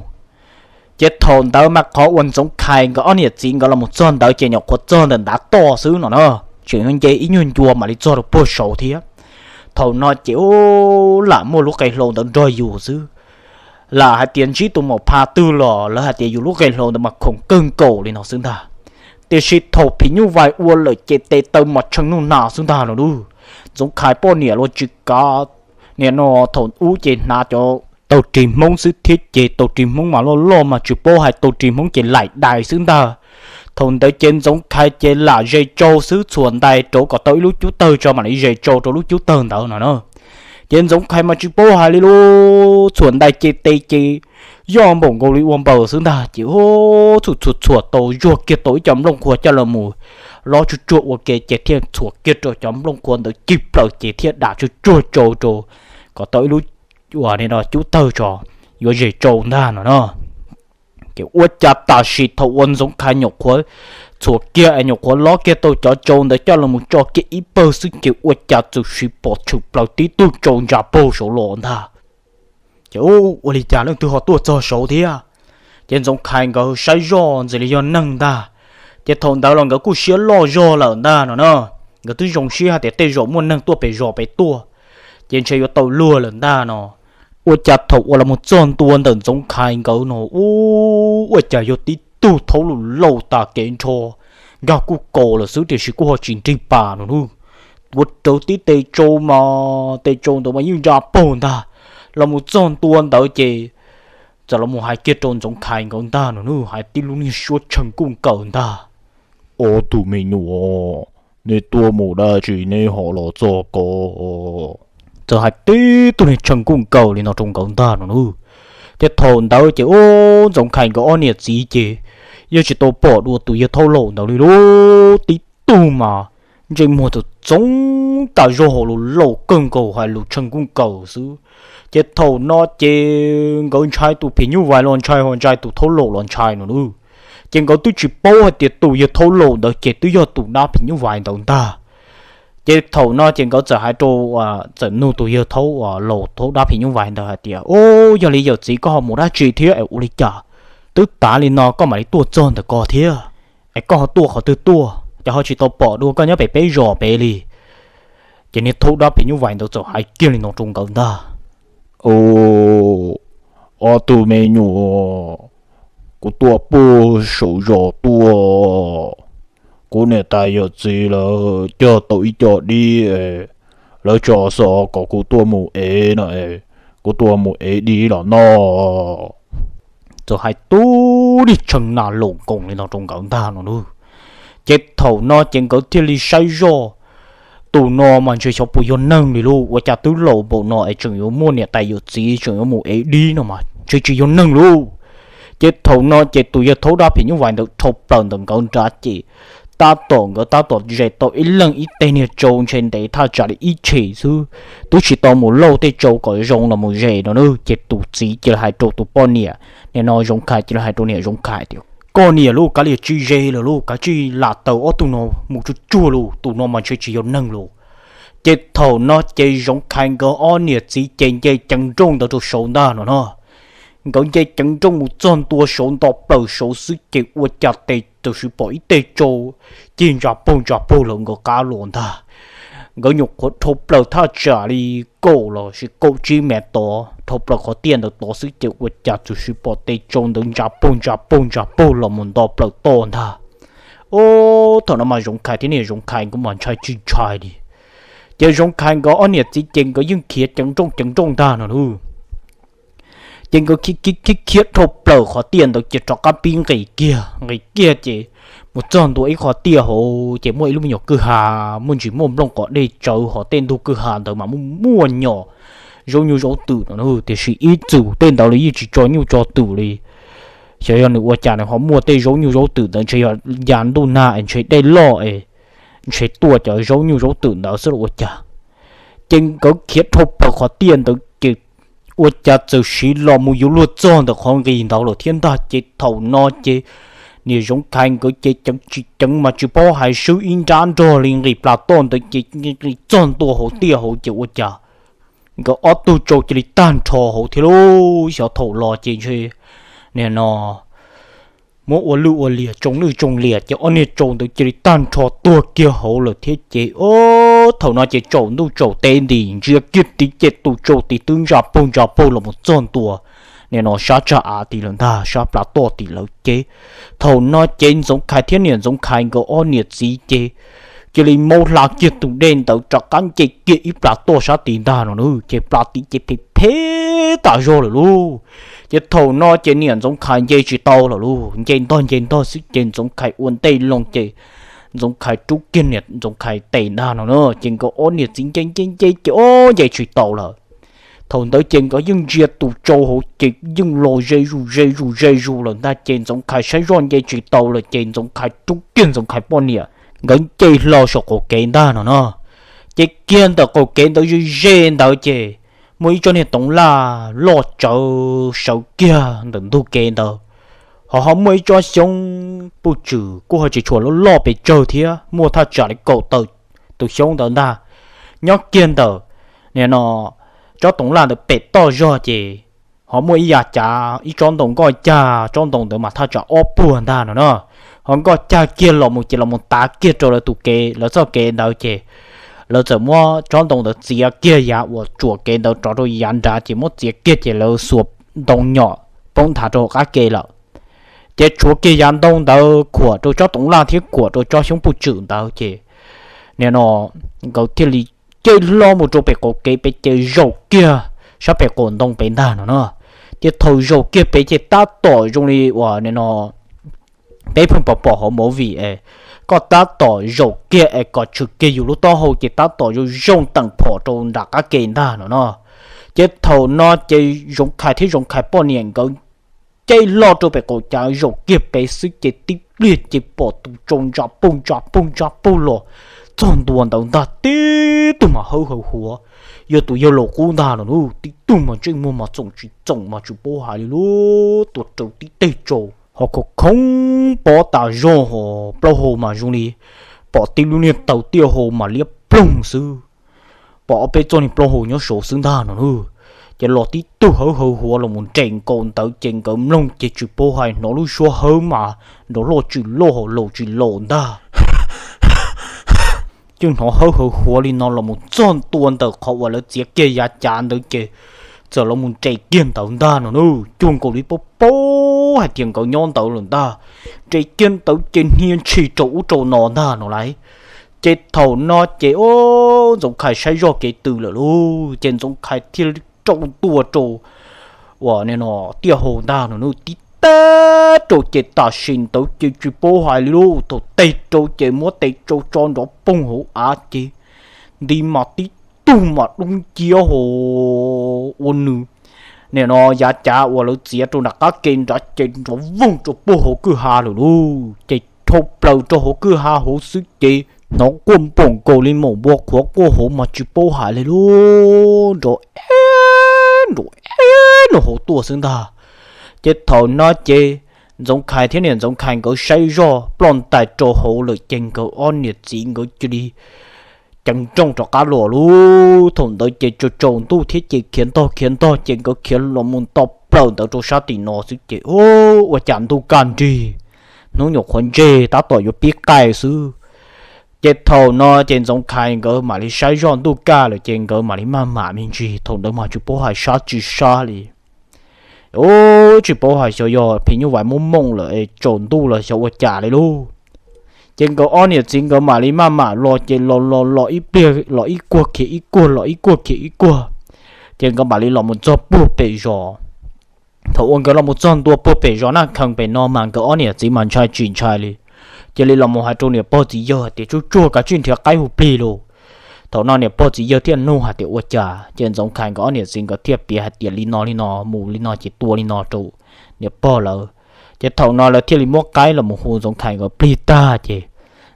Ces thaum ntawd mas qhov uas Ntxoov Khais nkawd ob niam txiv nkawd los mus txog ntawd ces nyuam qhuav txog ntawm ntav toj xwb no na, tseem nce ib nyuag ncua mam li txog rau puag saud thiab. Thaum no ces ua lam muaj lub qe hlau ntawd nrog yus xwb. Lam hais tias ntsib tus maum pha twg los lawv hais tias yus lub qe hlau ntawd mas khoom kawg nkaus li no xwb ntag. Tiam sis thaum phim nyuj vais ua lawm ces tes taw mas tshee nuj nas xwb ntag no lauj. Ntxoov Khais poj niam los tsis kav, nim no thaum ub ces hnav cov tau ris hmoob xwb thiab ces tau ris hmoob mas loj loj mas tsis paub hais tau ris hmoob ces laim dais xwb ntag. Thaum ntawd ces Ntxoov Khais ces lam zes tsau xwb, txhuam ntais rau kom tau ib lub cub tawg tso mam li zes tsau rau lub cub tawg ntawd no na. Ces Ntxoov Khais mas tsis paub hais li lub txhuam ntais ces tes ces yoj npaum nkaus li ua npaws xwb ntag ces ua txhuam txhuam txhuam tau zuag kiag tau ib co nplooj qhuav coj los mus lob tsuag tsuag ua ke ces thiaj txhuam kiag rau cov nplooj qhuav ntawd cig plaws ces thiaj dam tsuag tsuag tsau rau kom tau ib lub uas nim no cub tawg tso yuav zes tsau ntag no na. Ces ua cas tam sim thaum uas Ntxoov Khais nyuam qhuav txhuam kiag es nyuam qhuav lob kiag tau cov tsau ntawd coj los mus tso kiag ib pawg xwb ces ua cas txawm siv pom tshwm plaws tib tug tsau ntsa paug saud los ntag. Ces ua li cas leej twg ho tuaj txog saud thiab? Ces Ntxoov Khais nkawd saib zoj ntxim li yog neeg ntag. Ces thaum ntawd los nkawd kuj siab loj zog lawm ntag no na. Nkawd twb zoo siab hais tias tej zaum muaj neeg tuaj pem zos pem tuaj, ces ntshe yuav tau luag lawm ntag no. Ua cas thaum uas los mus txog ntua ntawm Ntxoov Khais nkawd no, ua cas yog tib tug thaub lus lauj tas kev nrho, nkag kuj kaus lawm xwb tiam sis kuj ho tsis nrig pas no lauj. Tuav rawv tib tes tsau mas tes tsau ntawd mas yeej ntsa paug ntag. Los mus txog ntua ntawd ces txawm los mus hais kiag rau Ntxoov Khais nkawd ntag no lauj, hais tib lub niag suab tshee kuj nkaws ntag. Ob tug me nyuam, nej tuaj mus dab tsi nej ho los txog ko? Txawm hais tib tug niag tshee kuj nkaws li no rau nkawd ntag no lauj. Ces thaum ntawd ces ua Ntxoov Khais nkawd ob niam txiv ces yeej tsis tau pom dua tus yawg thaub laus ntawd li lauj. Tib tug mas ntsej muag txoov txoov tas zog, hauv lus laus kawg nkaus, hais lus tshee kuj nkaus xwb. Ces thaum no ces nkawd ntshai tus phim nyuj vais los ntshai, ho ntshai tus thaub laus los ntshai no lauj. Ces nkawd twb tsis paub hais tias tus yawg thaub laus ntawd ces twb yog tus dab phim nyuj vais ntawd ntag. Ces thaum no ces nkawd txawm hais rau, txawm nug tus yawg thaub, laus thaub dab phim nyuj vais ntawd hais tias, Ub, yog li yawm txiv koj ho mus dab tsi thiab es ua li cas twb tav li no koj mam li tuaj txog ntawm ko thiab? Es koj ho tuaj qhov twg tuaj, ces ho tsis tau pom dua koj nyob pem peb zos pem li? Ces niag thaub dab phim nyuj vais ntawd txawm hais kiag li no rau nkawd ntag. Ob tug me nyuam, kuv tuaj puag saum zos tuaj. Kuv niam tais yawm txiv lawv cog tau ib co dib, lawv tso xov kom kuv tuaj mus ev no, kuv tuaj mus ev dib los noj. Txawm hais tub lig tshee nas lus nkoos li no rau nkawd ntag no lauj. Ces thaum no ces nkawd thiaj li saib zoj, tus no mas ntshe xyov puas yog neeg li lauj, ua cas twb laus npaum no es tseem yuav muaj niam tais yawm txiv tseem yuav mus ev dib no mas ntshe tsis yog neeg lauj. Ces thaum no ces tus yawg thaub dab phim nyuj vais ntawd dhau plaws ntawm nkawd nrad ces tab tom nkawd tab tom ze tau ib leeg ib teg niag tsau ntshe ntev thaj tsam li ib tshem xwb, twb tsis tau mus lauj tej tsau kom zoo los mus ze no na. Ces tus txiv cia li hais rau tus poj niam, nim no Zoov Khais cia li hais rau niam Zoov Khais tias, Koj niam lauj, kav liam tsij ze lawm lauj, kav tsij lam taws ob tug no mus tsuag tsuag lauj, tus no mas ntshe tsis yog neeg lauj. Ces thaum no ces Zoov Khais nkawd ob niam txiv ces nce ceev nrooj ntawd rau saud ntag no na. Nkawd nce ceev nrooj mus txog ntua saud nto plaws saud xwb ces ua cas tes txawm sis pom ib teg tsau cig ntsa paug ntsa paug lawv nkawd qab los ntag. Nkawd nyuam qhuav dhau plaws thaj tsam li kaum los sis kaum tsib mev tod, dhau plaws qhov tiaj ntawd tod xwb ces ua cas txawm sis pom tes tsau ntawd ntsa paug ntsa paug ntsa paug los mus nto plaws toj ntag. Ub, thaum no mas Zoov Khais thiab niam Zoov Khais nkawd mas ntshai tsis ntshai li. Ces Zoov Khais nkawd ob niam txiv ces nkawd yeej khiav ceev nrooj ceev nrooj ntag no lauj. Ces nkawd khiav khiav khiav dhau plaws qhov tiaj ntawd ces rov qab pib nqis kiag nqis kiag ces mus txog ntua ib qhov tiaj hauv ces muaj ib lub me nyuam kwj ha, muaj ntsis muaj nplooj qos dej tsawv, hos tej ntug kwj ha ntawd mas muaj muaj nyom zaub nyuj zaub twm no, tiam sis ib txwm tej ntawd los yeej tsis tso nyuj tso twm li. Xyov yog nws ua cas nws ho muaj tej zaub nyuj zaub twm ntawd, ntshe yog ya ntuj nag es ntshe dej loj es ntshe tuaj cov zaub nyuj zaub twm ntawd xwb los ua cas. Ces nkawd khiav dhau plaws qhov tiaj ntawd ces ua cas txawm siv los mus yuav luag txog ntawm qhov nqis ntawd lawm thiab ntag. Ces thaum no ces niam Zoov Khais nkawd ces ceev tsis ceev mas tsis paub hais, swb ib nrab nrog li nqis plas toj ntawd ces nqis txog ntua hauv tiaj hauv ces ua cas nkawd ob tug tsau cia li tag nrho hauv thiab lauj. Xyov thaum los ces ntshe nim no muab ua lwj ua liam tsoo lwj tsoo liam ces ob niag tsau ntawd cia li tag nrho tuag kiag hauv lawm thiab ces, o, thaum no ces tsaus ntuj tsaus teb nti ntsia kiag tid ces tus tsau tid twb ntsa paug ntsa paug los mus txog ntua nim no sab tsag av tid lawm ntag, sab plas toj tid lawm ces thaum no ces Ntxoov Khais thiab niam Ntxoov Khais nkawd ob niam txiv ces cia li maub hla kiag tus dej ntawd rov qab nce kiag ib plas toj sab tid ntag no na, ces plas tid ces phem phem tas zog lawm lauj. Ces thaum no ces niam Ntxoov Khais nce tsis tau lawm lauj, nce ntog nce ntog xwb ces Ntxoov Khais ua ntej loo ces Ntxoov Khais rub kiag niam Ntxoov Khais tes ntag no na, ces nkawd ob niam txiv nce nce nce ces o nce tsis tau lawm. Thaum ntawd ces nkawd yeej ntsia tus tsau hauv ces yeej los ze zus ze zus ze zus lawm ntag, ces Ntxoov Khais saib zoj nce tsis tau lawm ces Ntxoov Khais rub kiag Ntxoov Khais poj niam nkawd nce hlo saum qaum kev ntag no na. Ces kiag ntawm qaum kev ntawd ze ze ntawd ces muaj ib tsob niag toov laj loj tsawv sawv kiag ntawm ntug kev ntawd, ho ho muaj ib tsob xyoob puj tswm kuj ho tsis tshua loj loj pes tsawg thiab, muaj thaj tsam li kaum tawm tus xyoob ntawd ntag. Nyob kiag ntawm nim no tsob toov laj ntawd pem toj zog ces ho muaj ib yav cav ib tsob ntoo nkoj cag, tsob ntoo ntawd mas thaj tsam ob puag ntag no na. Ho nkoj cag kiag los mus ces los mus tav kiag rau lawv tus kev, lawv txoj kev ntawd ces lawv txawm muab tsob ntoo ntawd txiav kiag yav uas tsuam kev ntawd rov rau yav nrad ces muab txiav kiag ces lawv xuas ntoo nyom poob nthav rau qab ke lawm. Ces tshuav kiag yav ntoo ntawd khuam rau tsob toov laj thiab khuam rau tsob xyoob puj tswm ntawd ces nim no nkawd thiaj li caij hlo mus rau pem qaum kev pem ces zaum kiag sab pem qaum ntoo pem ntag no na. Ces thaum zaum kiag pem ces tab tom zoo li uas nim no peb pheej pom pom hauv movie es koj tab tom zaum kiag es kom tshwm kiag yus lub taub hau ces tab tom zoo zoo teem phom rau nram qab ke ntag no no. Ces thaum no ces Zoov Khais thiab Zoov Khais poj niam nkawd deb loj rau pem qaum cav zaum kiag pem xwb ces tib pliag ces pom tus tsau ntsa puj ntsa puj ntsa puj los txog ntua ntawd ntag. Tib tug mas hawb hawv huav, yog tus yawg laus qub ntag no, tib tug mas ntsej muag mas txoom tsis txoom mas tsis paub hais li lub tua rau tib teg tsau ho khov khoob pob tas zog ho plaub hau mas zoo li pom tib lub niag taw tiaj hau mas liab ploog xwb, pom ob peb txoj niag plaub hau nyob saud xwb ntag no. Ces los tib tug hawb hawv huav los mus nres nkaus ntawd ces nkawd mloog ces tsis paub hais hnov lub suab hawb mas nrov loj tsis loj ho laus tsis laus ntag. Ces hnov hawb hawv huav li no los mus txog ntua ntawm qhov uas lawv txiav kiag yav cav ntawd ces txawm los mus nres kiag ntawd ntag no, cuag nkaus li paub paub hais tias nkawd nyob ntawd lawm ntag. Nres kiag ntawd ces hnia ntshis rau ub rau no ntag no lauj. Ces thaum no ces Ntxoov Khais saib zoj kev tw lawm lauj, ces Ntxoov Khais thiaj li rau tua rau uas no tiaj hau ntag no, tib teg rau ces tam sim ntawd ces tsis paub hais li lauj, thaum teg rau ces muab tes tsau tso nrov poog hauv av ces nti mas tib tug mas dub nciab ho ua nws nim no yav cav uas lawv txiav rau nram qab ke nrad ces nrov voog rau puag hauv kwj ha lawm lauj. Ces dhau plaws rau hauv kwj ha hauv xwb ces hnov quaj npoom nkaus li maum npua qhuav quaj hauv mas tsis paub hais li lauj, nrov eb nrov eb nrov hauv tuaj xwb ntag. Ces thaum no ces Ntxoov Khais thiab niam Ntxoov Khais nkawd saib zoj ploj ntais rau hauv lawm ces nkawd ob niam txiv nkawd cia li ceev nrooj rov qab los lauj. Thaum ntawd ces tsaus tsaus ntuj thiab ces khiav ntog khiav ntog ces nkawd khiav los mus nto plaws ntawd rau sab tim no xwb ces ua cas ntuj kaj nrig, hnub nyuam qhuav ntseg tab tom yuav pib qaij xwb. Ces thaum no ces Ntxoov Khais nkawd mam li saib zoj ntuj kaj lawm ces nkawd mam li maj mam me ntsis, thaum ntawd mas tsis paub hais sab tsis sab li. Ub, tsis paub hais xyov yog phim nyuj vais muab mooj lawm es tsaus ntuj los xyov ua cas li lauj. Ces nkawd ob niam txiv nkawd mam li maj mam los ces los los los ib pliag los ib kuag khiav ib kuag los ib kuag khiav ib kuag, ces nkawd mam li los mus txog puag pem zos. Thaum uas nkawd los mus txog ntua puag pem zos Naj Khees pem no mas nkawd ob niam txiv mas ntshai tsis ntshai li, cia li los mus hais rau niam pog txiv yawg hais tias tsuag tsuag kav tsij nrhiav qaib hu plig lauj. Thaum no niam pog txiv yawg thiaj nug hais tias ua cas, ces Ntxoov Khais nkawd ob niam txiv nkawd thiaj piav hais tias li no li no mus li no ces tua li no rau niam pog lawv. Ces thaum no lawv thiaj li muab qaib los mus hu Ntxoov Khais nkawd plig tag ces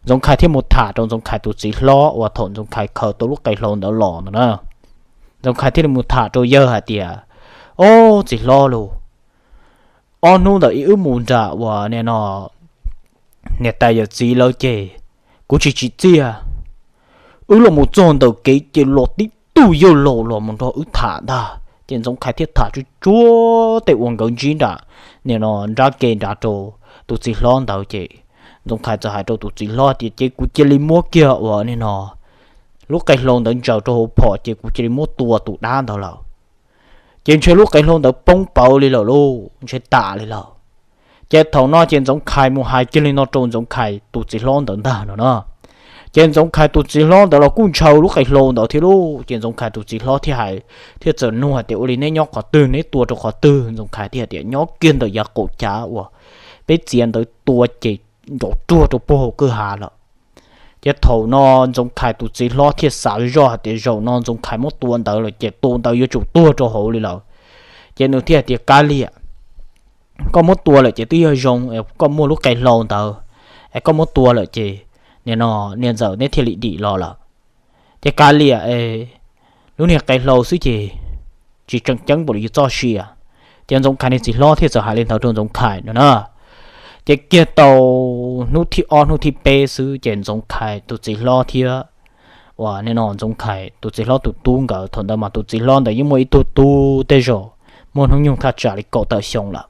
Ntxoov Khais thiaj mus tham rau Ntxoov Khais tus txiv hlob uas thaum Ntxoov Khais khaws tau lub qe hlau ntawd los no na. Ntxoov Khais thiaj li mus tham rau yawg hais tias, Ob, txiv hlob lauj, ob hnub ntawm ib wb mus nram uas nim no niam tais yawm txiv lawv ces kuv tsis tsim txiaj. Wb los mus txog ntawm kev ces los tib tug yawg laus los mus nrog wb tham ntag. Ces Ntxoov Khais thiaj tham tsuag tsuag tej uas nkawd ntsib nram nim no nrab ke nrad rau tus txiv hlob ntawd ces Ntxoov Khais txawm hais rau tus txiv hlob tias ces kuv cia li muab kiag uas nim no lub qe hlau ntawd ntsaws rau hauv phom ces kuv cia li muab tua tus dab ntawd lawm. Ces ntshe lub qe hlau ntawd poob pawv li lawm lauj, ntshe tas li lawm. Ces thaum no ces Ntxoov Khais mus hais kiag li no rau Ntxoov Khais tus txiv hlob ntawd ntag no na. Ces Ntxoov Khais tus txiv hlob ntawd los kuj ntshaw lub qe hlau ntawd thiab lauj. Ces Ntxoov Khais tus txiv hlob thiaj hais, thiaj txawm nug hais tias ua li neb nyob qhov twg, neb tua rau qhov twg? Ntxoov Khais thiaj hais tias nyob kiag ntawm yav qaum cav uas peb txiav ntawd tua ces nrov ruag rau puag hauv kwj ha lawm. Ces thaum no Ntxoov Khais tus txiv hlob thiaj xav zoj hais tias zaum no Ntxoov Khais muab tua ntawd lawm ces tus ntawd yuav tsum tuag rau hauv li lawm. Ces nws thiaj hais tias Kab Liam, koj muab tua lawm ces twb yog zoo, koj muaj lub qe hlau ntawd, es koj muab tua lawm ces nim no niam ntxawm neb thiaj li dim los lawm. Ces Kab Liam, lub niag qe hlau xwb ces tsis tseem ceeb npaum li yus txoj sia. Ces Ntxoov Khais niag txiv hlob thiaj txawm hais li ntawd rau Ntxoov Khais no na. Ces kiag tau hnub thib ob hnub thib peb xwb ces Ntxoov Khais tus txiv hlob thiab uas nim no Ntxoov Khais tus txiv hlob tus tub nkawd, thaum ntawd mas tus txiv hlob ntawd yeej muaj ib tug tub tej zaum muaj hnub nyoog thaj tsam li kaum tawm xyoo lawm.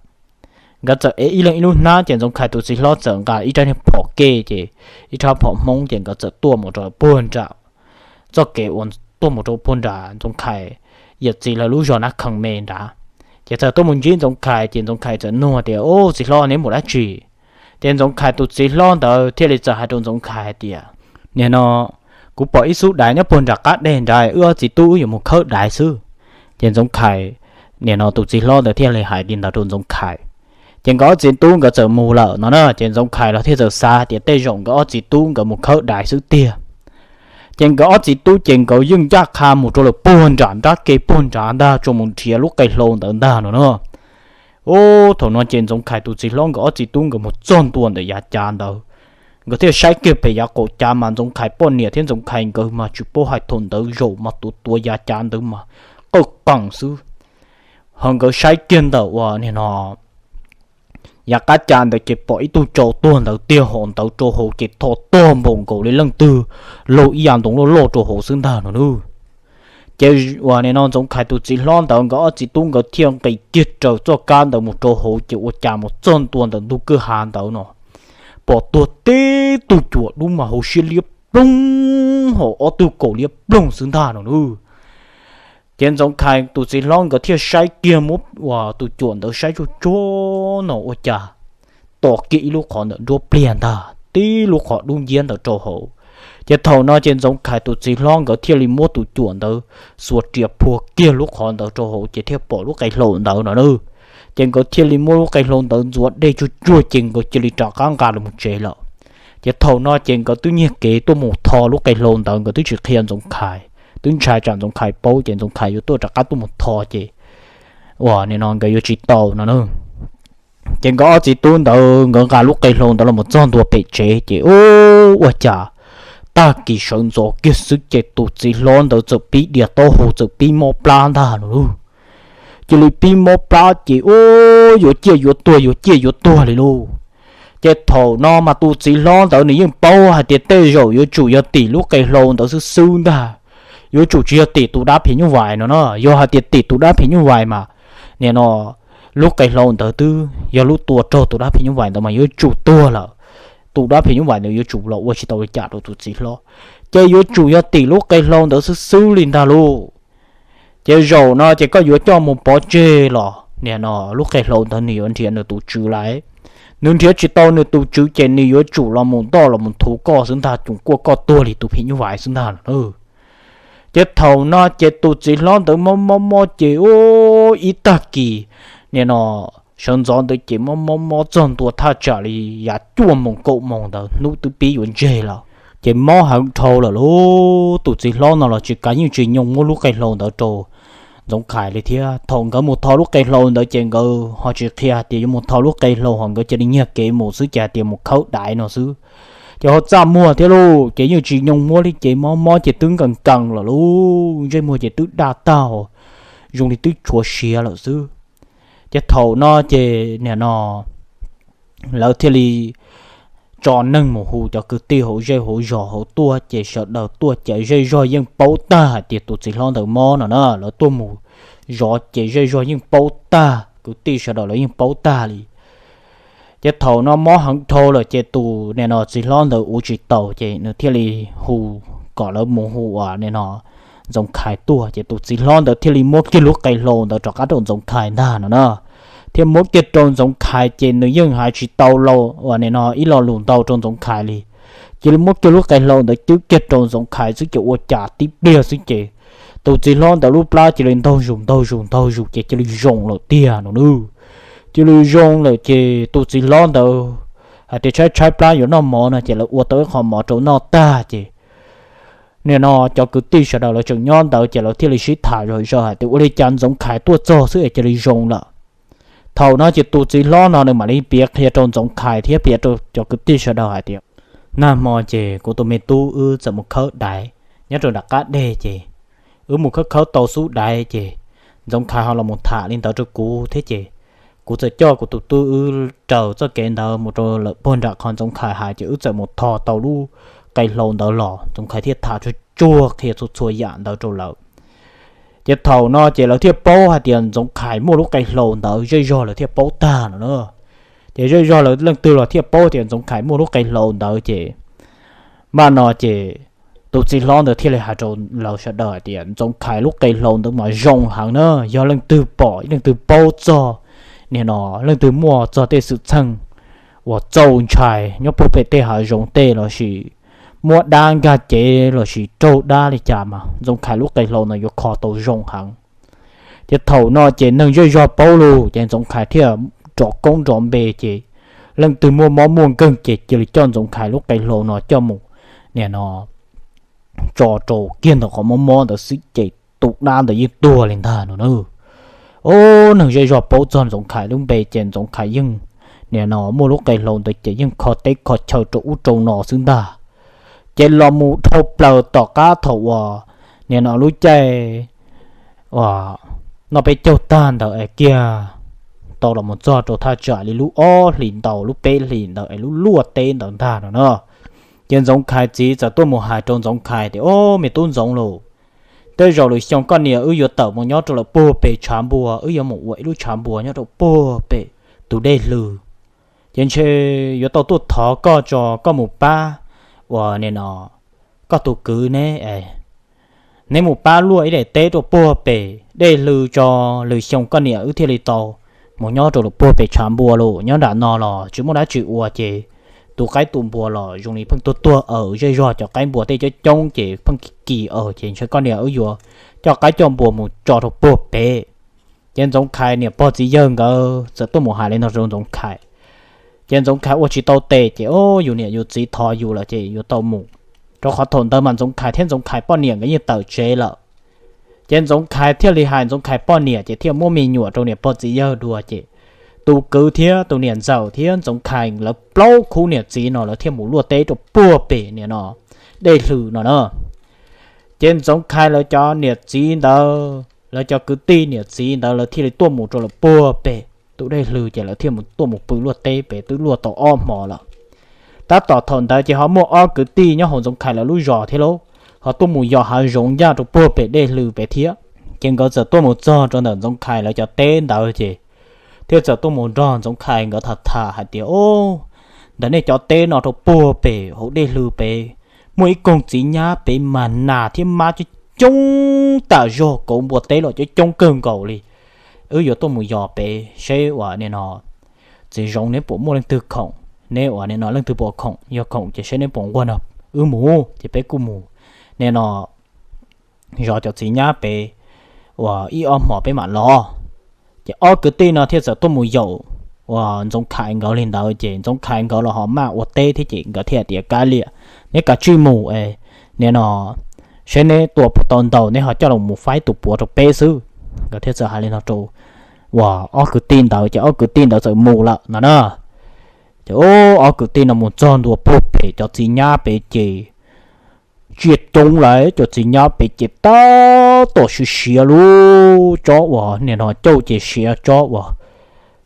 Nkawd txawm ev ib leeg ib lub hnab ces Ntxoov Khais tus txiv hlob txawm nqa ib rab niag phom ke ces ib rab phom Hmoob ces nkawd txawm tuaj mus rau puag nram txoj kev uas tuaj mus rau puag nram Ntxoov Khais yawm txiv lawv lub zos Nab Khees me nrad. Ces txawm tuaj mus ntsib Ntxoov Khais ces Ntxoov Khais txawm nug tias, Ub, txiv hlob, neb mus dab tsi? Ces Ntxoov Khais tus txiv hlob ntawd thiaj li txawm hais rau Ntxoov Khais hais tias, Nim no kuv pom ib xub daiv nyob puag nram qab deg nrad, wb ob txiv tub wb yuav mus khawb daiv xwb. Ces Ntxoov Khais, nim no tus txiv hlob ntawd thiaj li hais li ntawd rau Ntxoov Khais. Ces nkawd ob txiv tub nkawd txawm mus lawm no na. Ces Ntxoov Khais los thiaj txawm xav tias tej zaum nkawd ob txiv tub nkawd mus khawb daiv xwb tiag. Ces nkawd ob txiv tub ces nkawd yeej ncaj qha mus rau lawm puag nram nrab ke puag nrad ntag, tsuas mus nrhiav lub qe hlau ntawd ntag no na. Ub, thaum no ces Ntxoov Khais tus txiv hlob nkawd ob txiv tub nkawd mus txog ntua ntawm yav cav ntawd, nkawd thiaj saib kiag pem yav qaum cav mas Ntxoov Khais poj niam thiab Ntxoov Khais nkawd mas tsis paub hais thaum ntawd zaum mas tuav tuav yav cav ntawd mas qawj qees xwb. Ho nkawd saib kiag ntawm uas nim no yav qab cav ntawd ces pom ib tug tsau tuag ntawd tiag, hos ntawd rau hauv ces tho tog npaum nkaus li leej twg laug ib yav ntoo loj loj rau hauv xwb ntag no nawb. Ces uas nim no Ntxoov Khais tus txiv hlob ntawd nkawd ob txiv tub nkawd thiaj nqis kiag raws txoj kab ntawd mus rau hauv ces ua cas mus txog ntua ntawm ntug kwj ha ntawd no pom tuag tib tug cuam dub mas hauv siab liab ploog, hos ob tug kaus liab ploog xwb ntag no nawb. Ces Ntxoov Khais tus txiv hlob nkawd thiaj saib kiag muab uas tus cuam ntawd saib tsuag tsuag no ua cas tom kiag ib lub qhov ntawm nruab pliag ntag, tib lub qhov dub nciab ntawd rau hauv. Ces thaum no ces Ntxoov Khais tus txiv hlob nkawd thiaj li muab tus cuam ntawd xuas riam phua kiag lub qhov ntawd rau hauv ces thiaj pom lub qe hlau ntawd no nawb. Ces nkawd thiaj li muab lub qe hlau ntawd ntxuav dej tsuag tsuag ces nkawd cia li rov qab nqa los tsev lawm. Ces thaum no ces nkawd twb nyiag kev tuaj mus tho lub qe hlau ntawd, nkawd twb tsis qhia Ntxoov Khais, twb ntshai tsam Ntxoov Khais paub ces Ntxoov Khais yuav tuaj rov qab tuaj mus tho ces uas nim no nkawd yuav tsis tau no nawb. Ces nkawd ob txiv tub ntawd nkawd nqa lub qe hlau ntawd los txog ntua pem tsev ces ub, ua cas tag kis sawv ntxov kiag xwb ces tus txiv hlob ntawd txawm pib dias taub hau, txawm pib mob plab ntag no lauj. Cia li pib mob plab ces ub, yuav ciaj yuav tuag, yuav ciaj yuav tuag li lauj. Ces thaum no mas tus txiv hlob ntawd nws yeej paub hais tias tej zaum yuav tsum yog tim lub qe hlau ntawd xwb xwb ntag, yuav tsum tsis yog tim tus dab phim nyuj vais no no. Yog hais tias tim tus dab phim nyuj vais mas nim no lub qe hlau ntawd twb yog lub tua raug tus dab phim nyuj vais ntawd mas yuav tsum tuag lawm. Tus dab phim nyuj vais ntawd yuav tsum los ua tsis tau li cas rau tus txiv hlob, ces yuav tsum yog tim lub qe hlau ntawd xwb xwb li ntag lauj. Ces zaum no ces koj yuav coj mus pov tseg los nim no lub qe hlau ntawd nws yuav nrhiav nws tus tswv lawm. Nws nrhiav tsis tau nws tus tswv ces nws yuav tsum los mus ntoj los mus thuv koj xwb ntag, cuam kuaj koj tuag li tus phim nyuj vais xwb ntag no. Ces thaum no ces tus txiv hlob ntawd mob mob mob ces ub, ib tag kis nim no sawv ntxov ntawd ces mob mob mob txog ntua thaj tsam li yav cuaj moos kaum moos ntawd, hnub twb pib yuav ntseg lawm. Ces mob heev dhau lawm lauj, tus txiv hlob no los tsis kav, yeej tsis nyoo muab lub qe hlau ntawd rau Ntxoov Khais li thiab. Thaum nkawd mus tho lub qe hlau ntawd ces nkawd ho tsis qhia hais tias yuav mus tho lub qe hlau, ho nkawd cia li nyiag kev mus xwb ces hais tias mus khawb daiv no xwb. Ces ho txaj muag thiab lauj, ces yeej tsis nyoo muab li ces mob mob ces twb nkees nkees lawm lauj, ntsej muag ces twb daj tag, zoo li twb tshuav siav lawm xwb. Ces thaum no ces nim no lawv thiaj li tso neeg mus hu cov kwv tij hauv zej hauv zos hauv tuaj, ces sawv daws tuaj ces zej zog yeej paub tag hais tias tus txiv hlob ntawd mob no na. Lawv tuaj mus zov ces zej zog yeej paub tag, kwv tij sawv daws lawv yeej paub tag li. Ces thaum no mob heev dhau lawm ces tus nim no txiv hlob ntawd ua tsis taus ces nws thiaj li hu kom lawv mus hu uas nim no Ntxoov Khais tuaj. Ces tus txiv hlob ntawd thiaj li muab kiag lub qe hlau ntawd rov qab rau Ntxoov Khais ntag no na. Thiaj muab kiag rau Ntxoov Khais ces nws yeej hais tsis tau los uas nim no ib lo lus ntau rau Ntxoov Khais li. Cia li muab kiag lub qe hlau ntawd cwb kiag rau Ntxoov Khais xwb ces ua cas tib pliag xwb ces tus txiv hlob ntawd lub plab cia li ntaug zus ntaug zus ntaug zus ces cia li zoo lawm tiag no nawb. Cia li zoo lawm ces tus txiv hlob ntawd hais tias tshaib tshaib plab yuav noj mov no ces lawv ua tau ib qho mov rau noj tag ces nim no cov kwv tij sawv daws lawv tseem nyob ntawd ces lawv thiaj li sib tham zom zaws hais tias ua li cas Ntxoov Khais tuaj txog xwb es cia li zoo lawm. Thaum no ces tus txiv hlob no nws mam li piav qhia rau Ntxoov Khais thiab piav rau cov kwv tij sawv daws hais tias, nag hmo ces kuv tus me tub wb txawm mus khawb daiv nyob rau nram qab deg ces wb mus khawb khawb tau xub daiv ces Ntxoov Khais ho los mus tham li ntawd rau kuv thiab ces kuv txawm coj kuv tus tub wb raws txoj kev ntawd mus rau lawm puag nram qhov Ntxoov Khais hais ces wb txawm mus tho tau lub qe hlau ntawd los. Ntxoov Khais thiaj tham tsuag tsuag qhia txhua txhua yam ntawd rau lawv. Ces thaum no ces lawv thiaj paub hais tias Ntxoov Khais muaj lub qe hlau ntawd, zej zog lawv thiaj paub tag no na. Ces zej zog lawv leej twg los thiaj paub tias Ntxoov Khais muaj lub qe hlau ntawd ces, npaj no ces tus txiv hlob ntawd thiaj li hais rau lawv sawv daws hais tias Ntxoov Khais lub qe hlau ntawd mas zoo heev na, yog leej twg pom leej twg paub txog, nim no leej twg muaj txog tej xwm txheej uas txaus ntshai nyob puag pem tej hav zoov tej lossis muab dab nkag cev lossis raug dab li cas mas Ntxoov Khais lub qe hlau no yuav kho tau zoo heev. Ces thaum no ces neeg zej zog paub lawm ces Ntxoov Khais thiaj rov koob rov npe ces leej twg muaj mob muaj nkeeg ces cia li coj Ntxoov Khais lub qe hlau no coj mus, nim no tso rau kiag ntawm qhov mob mob ntawd xwb ces tus dab ntawd yeej tuag li ntag no na. Ub, neeg zej zog paub txog Ntxoov Khais lub npe ces Ntxoov Khais yeej nim no muaj lub qe hlau ntawd ces yeej kho teb kho chaw rau ub rau no xwb ntag. Ces los mus dhau plaws tom qab thaum uas nim no lub caij uas noj peb caug tag ntawd es kiag tau los mus txog rau thaj tsam li lub ob hlis ntau lub peb hlis ntawd es lub luaj teb ntawd ntag no na. Ces Ntxoov Khais txiv txawm tuaj mus hais rau Ntxoov Khais tias, Ob, me tub Ntxoov lauj, tej zaum lwm xyoo koj niam wb yuav tawm mus nyob rau lawm puag pem tshav npua, wb yuav mus ua ib lub tshav npua nyob rau puag pem tus dej hlws. Ces ntshe yuav tau tuaj thov koj tso koj mus pab uas nim no koj tus kwv neb, neb mus pab luaj ib daim teb rau puag pem dej hlws tso, lwm xyoo koj niam wb thiaj li tau mus nyob rau lawm puag pem tshav npua lauj. Nyob nram no los tsis muaj dab tsi ua ces tu qaib tu npua los zoo li pheej tuag tuag aws, zej zog cov qaib npua tej coob coob ces pheej kis kis aws, ces ntshe koj niam wb yuav coj qaib coj npua mus tso rau puag pem. Ces Ntxoov Khais niam pog txiv yawg nkawd txawm tuaj mus hais li no rau Ntxoov Khais. Ces Ntxoov Khais ua tsis tau tes ces, Ob, yus niam yus txiv thov yus lawm ces yuav tau mus, rau qhov thaum ntawd mas Ntxoov Khais thiab Ntxoov Khais poj niam nkawd yeej tawm tsev lawm. Ces Ntxoov Khais thiaj li hais Ntxoov Khais poj niam ces thiaj muab me nyuam rau niam pog txiv yawg dua ces tus kwv thiab tus niam ntxawm thiab Ntxoov Khais lawv plaub khub niam txiv no lawv thiaj mus luaj teb rau puag pem nim no dej hlws no na. Ces Ntxoov Khais lawv cov niam txiv ntawd, lawv cov kwv tij niam txiv ntawd lawv thiaj li tuaj mus rau lawm puag pem tus dej hlws ces lawv thiaj mus tuaj mus pw luaj teb pem twb luaj tau ob hmo lawm. Tab tom thaum ntawd ces ho muaj ob kwv tij nyob hauv Ntxoov Khais lawv lub zos thiab lauj, ho tuaj mus yos hav zoov ncaj rau puag pem dej hlws pem thiab. Ces nkawd txawm tuaj mus txog rau ntawm Ntxoov Khais lawv cov teb ntawd ces thiaj txawm tuaj mus nrog Ntxoov Khais nkawd tham tham hais tias, Ob, ntawm nej cov teb no rau puag pem hauv dej hlws pem muaj ib koog txiv nyab pem mas nas thiab mab coob coob tam zog, kauv npua teb los coob coob kawg nkaus li. Wb yuav tuaj mus yos pem seb uas nim no txiv zoov neb puas muaj leej twg khoom, neb uas nim no leej twg puas khoom, yog khoom ces seb neb puas nquag no wb mus ces peb kuj mus nim no zov cov txiv nyab pem uas ib ob hmos peb mam los. Ces ob kwv tij no thiaj txawm tuaj mus yaum uas Ntxoov Khais nkawd li ntawd ces Ntxoov Khais nkawd los ho maj ua teb thiab ces nkawd thiaj tias, Kav liam, neb kav tsij mus es nim no seb neb tua puas tau ntau neb ho coj los mus faib tus puav rau peb xwb. Nkawd thiaj txawm hais li no rau uas ob kwv tij ntawd ces ob kwv tij ntawd txawm mus lawm no na. Ces ob kwv tij no mus txog ntua puag pem cov txiv nyab pem ces tsiaj coob lawm, cov txiv nyab pem ces tab tom siav siav lub tsob uas nim no cauj ces siav tsob uas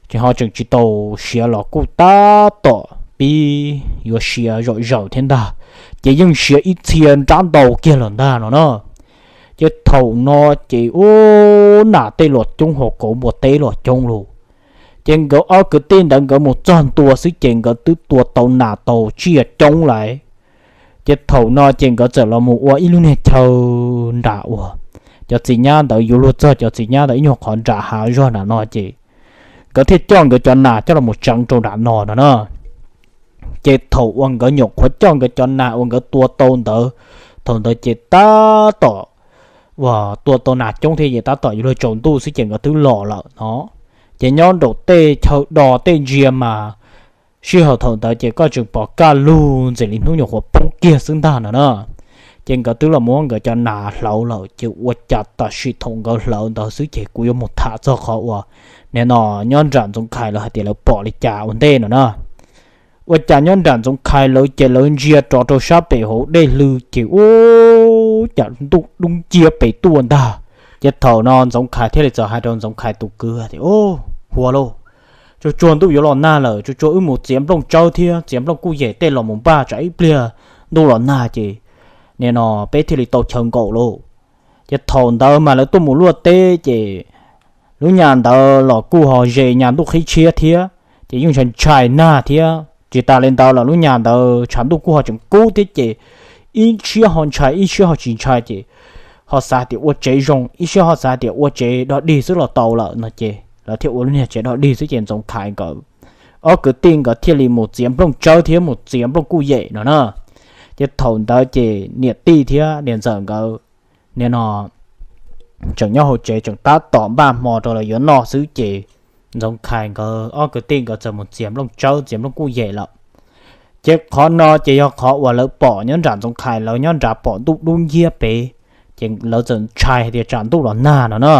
ces ho tseem tsis tau siav los kuj tab tom pib yuav siav zom zaws thiab ntag, ces yeej siav ib txhia nrab ntau kiag lawm ntag no na. Ces thaum no ces ub, nas tej los coob ho kauv npua teb los coob lauj. Ces nkawd ob kwv tij ntawd nkawd mus txog ntua xwb ces nkawd twb tua tau nas tau tsiaj coob lawm. Ces thaum no ces nkawd txawm los mus ua ib lub niag chaw nram uas cov txiv nyab ntawd yuav luag txog cov txiv nyab ntawd ib nyuag qhov nram hav zog nram no ces nkawd thiaj coj nkawd cov nas coj los mus tseev rau nram no no na. Ces thaum uas nkawd nyuam qhuav coj nkawd cov nas uas nkawd tua tau ntawd, thaum ntawd ces tab tom uas tua tau nas coob thiab ces tab tom yuav luag tsaus ntuj xwb ces nkawd twb los lawm no. Ces nyob nraum tej chaw do tej ntsia mas sij hawm thaum ntawd ces koj tseem pom kaj lug ntxim li hnub nyuam qhuav poob kiag xwb ntag no na. Ces nkawd twb los muab nkawd cov nas hlawv lawm ces ua cas tam sim thaum nkawd hlawv ntawd xwb ces kuv yuav mus tham txog qhov uas nim no nyob nram Ntxoov Khais lawv hais tias lawv pom li cas ua ntej no na. Ua cas nyob nram Ntxoov Khais lawv ces lawv ntsia rov rau sab pem hauv dej hlw ces ub, cas ntuj dub nciab pem tuaj ntag. Ces thaum no Ntxoov Khais thiaj li txawm hais rau Ntxoov Khais tus kwv tias, Huas lauj, tsuag tsuag ntuj yuav los nag lawm, tsuag tsuag wb mus txiav nplooj tsawb thiab txiav nplooj kuj yem tej los mus npaj tsam ib pliag ntuj los nag ces nim no peb thiaj li tau chaw nkaum lauj. Ces thaum ntawd mas lawv tuaj mus luaj teb ces lub nyas ntawd los kuj ho ze nyas ntuj qhib tshiab thiab, ces yeej ntshai ntshai nag thiab. Tsis tas li ntawd los lub nyas ntawd tshav ntuj kuj ho tseem kub thiab ces ib siab ho ntshai ib siab ho tsis ntshai ces ho xav tias ua tsev zoo, ib siab ho xav tias ua tsev dog dig xwb los tau lawm no ces lawv thiaj ua lub niag tsev dog dig xwb ces Ntxoov Khais nkawd ob kwv tij nkawd thiaj li mus txiav nplooj tsawb thiab mus txiav nplooj kuj yem no na. Ces thaum ntawd ces niam tij thiab niam ntxawm nkawd nim no tseem nyob hauv tsev tseem tab tom npaj hmo rau lawv yuav noj xwb ces Ntxoov Khais nkawd ob kwv tij nkawd txawm mus txiav nplooj tsawb txiav nplooj kuj yem lawm. Ces qhov no ces yog qhov uas lawv pom nyob nram Ntxoov Khais lawv nyob nrad pom ntuj dub nciab pem, ces lawv txawm ntshai hais tias tsam ntuj los nag no na.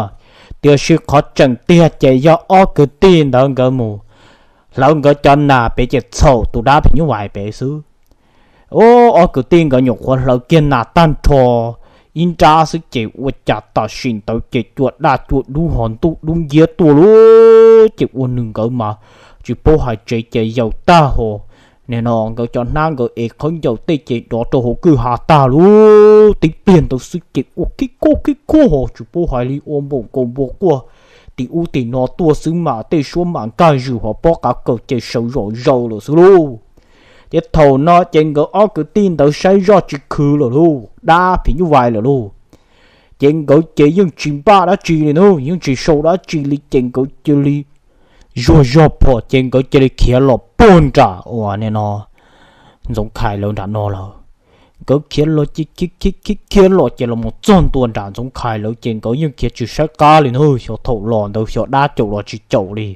Tiam sis qhov tseem tiag ces yog ob kwv tij ntawd nkawd mus hlawv nkawd cov nas pem ces txhaum tus dab phim nyuj vais pem xwb. Ob kwv tij nkawd nyuam qhuav hlawv kiag nas tag nrho ib nrab xwb ces ua cas tam sim ntawd ces cua daj cua dub ho ntuj dub nciab tuaj lawm ces ua rau nkawd mas tsis paub hais tsev ces yaws tag ho. Nim no nkawd cov hnab nkawd ev khaub ncaws tej ces dov rau hauv kwj ha tag lawm. Tib pliag ntawd xwb ces ua khib khuab khib khuab ho tsis paub hais li ua npaum nkaus npua quaj tim ub tim no tuaj xwb mas tej suab mas nkaj zws ho pob qav kaws ces sawv zom zaws lawm xwb lauj. Ces thaum no ces nkawd ob kwv tij ntawd saib zoj tsis khwv lawm lauj, dab phim nyuj vais lawm lauj. Ces nkawd ces yeej tsis npaj dab tsi li na, yeej tsis sau dab tsi li ces nkawd cia li zuag zog phom ces nkawd cia li khiav los puag nram uas nim no Ntxoov Khais lawv nram no lawm. Nkawd khiav los ces khiav khiav khiav los ces los mus txog ntua nram Ntxoov Khais lawv ces nkawd yeej khiav tsis saib qab li na, xyov thaum los ntawd xyov dab caum los tsis caum li.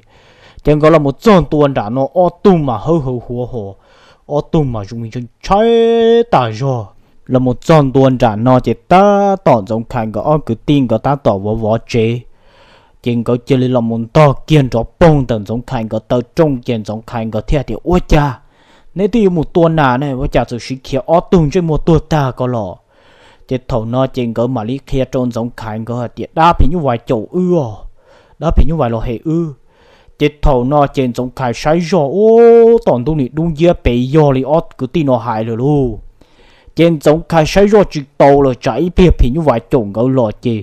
Ces nkawd los mus txog ntua nram no ob tug mas hawb hawv huav hos, ob tug mas zoo li ntshai tas zog. Los mus txog ntua nram no ces tab tom Ntxoov Khais nkawd ob kwv tij nkawd tab tom vov vov tsev. Ces nkawd cia li los mus ntog kiag nrov poog ntawm Ntxoov Khais nkawd taw rooj ces Ntxoov Khais nkawd thiaj tias, Ua cas neb twb yuav mus tua nas ne, ua cas txawm siv khiav ob tug ntsej muag tuag tag ko los? Ces thaum no ces nkawd mam li qhia rau Ntxoov Khais nkawd hais tias, Dab phim nyuj vais caum wb os, dab phim nyuj vais los hem wb. Ces thaum no ces Ntxoov Khais saib zoj ub tom ntuj nim dub nciab pem yog li ob kwv tij no hais lawm lauj. Ces Ntxoov Khais saib zoj tsis tau lawm tsam ib pliag phim nyuj vais caum nkawd los ces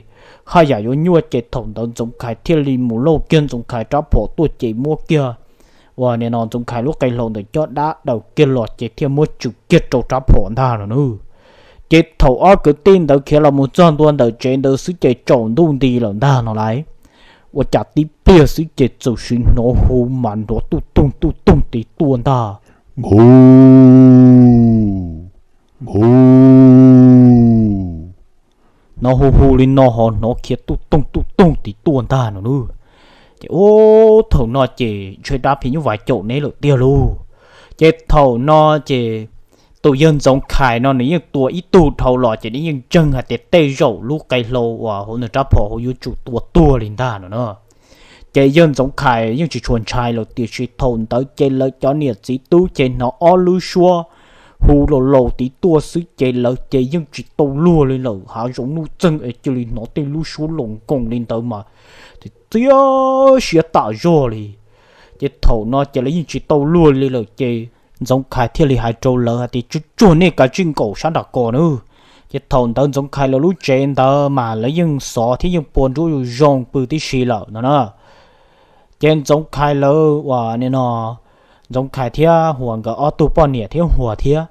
haj yam yuav nyuaj ces thaum ntawd Ntxoov Khais thiaj li mus lauj kiag Ntxoov Khais rab phom tuaj ces muab kiag uas nim no Ntxoov Khais lub qe hlau ntawm caj dab daws kiag los ces thiaj muab tsum kiag rau rab phom ntag no nawb. Ces thaum ob kwv tij ntawd khiav los mus txog ntua ntawm tsev ntawd xwb ces tsaus ntuj nti lawm ntag no lauj. Ua cas tib pliag xwb ces txawm sim hnov hu mas nrov tuj toog tuj toog tid tuaj ntag. Nku, nku, hnov hu hu li no ho hnov khiav tuj toog tuj toog tid tuaj ntag no nawb. Ces ub thaum no ces ntshe dab phim nyuj vais caum neb lawm tiag lauj. Ces thaum no ces tus yawg Ntxoov Khais no nws yeej tua ib tug dhau los ces nws yeej ntseeg hais tias tej zaum lub qe hlau uas hauv nws rab phom hauv yuav tsum tua tuag li ntag no na. Ces yawg Ntxoov Khais yeej tsis tshua ntshai lawm tiam sis thaum ntawd ces lawv cov niam txiv tub ces hnov ob lub suab hu laus laus tid tuaj xwb ces lawv ces yeej tsis tau luag li lawm, hav zoov nuj txeeg es cia li hnov tej lub suab laus nkoos li ntawd mas txiav siab tas zog li. Ces thaum no ces lawv yeej tsis tau luag li lawm ces Ntxoov Khais thiaj li hais rau lawv hais tias, Tsuag tsuag nej kav tsij nkaum sab nram ko nawb. Ces thaum ntawd Ntxoov Khais lawv lub tsev ntawd mas lawv yeej xov thiab yeej pua nruab zoo pw tib si lawm no na. Ces Ntxoov Khais lawv uas nim no Ntxoov Khais thiab Huas nkawd ob tug poj niam thiab Huas thiab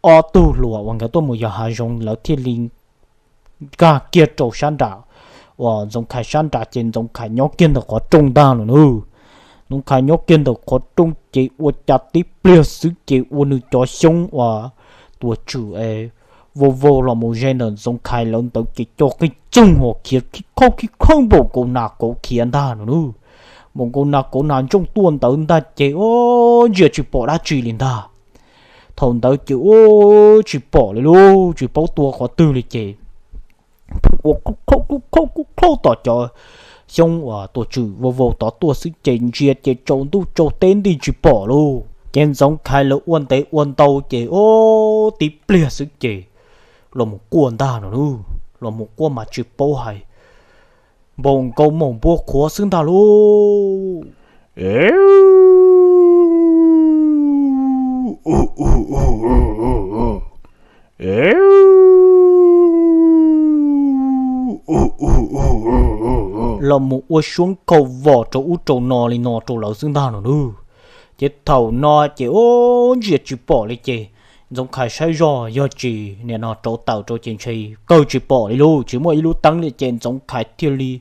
ob tug hluas uas nkawd tuaj mus yos hav zoov lawv thiaj li nkag kiag rau sab nram uas Ntxoov Khais sab nrad ces Ntxoov Khais nyob kiag ntawm qhov rooj ntag no nawb. Ntxoov Khais nyob kiag ntawm qhov rooj ces ua cas tib pliag xwb ces ua nws cov xyoob uas tuam tswm es vau vau los mus ze ntawm Ntxoov Khais lawv ntawd ces co qij txoog hos khiav khib khaub khib khaub npaum nkaus nas kauv khiav ntag no nawb. Npaum nkaus nas kauv nas ntsooj tuaj ntawd ntag ces ub ntsia tsis pom dab tsi li ntag. Thaum ntawd ces ub tsis pom li lauj, tsis paub tua qhov twg li ces pheej ua kub khaub kub khaub kub khaub tom cov xyoob uas tuam tswm vau vau tod tuaj xwb ces ntsia ces tsaus ntuj tsaus teb nti tsis pom lauj. Ces Ntxoov Khais lawv ua ntev ua ntau ces ub tib pliag xwb ces los mus quaj ntag no nawb. Los mus quaj mas tsis paub hais, npaum nkaus maum npua qhuav xwb ntag lauj. Los mus ua suab nkhaus vos rau ub rau no li no rau lawv xwb ntag no nawb. Ces thaum no ces ub ntsia tsis pom li ces Ntxoov Khais saib zoj yog tsis nim no rauv taws rau ces ntshe kawg tsis pom li lauj, tsis muaj ib lub teeb li ces Ntxoov Khais thiaj li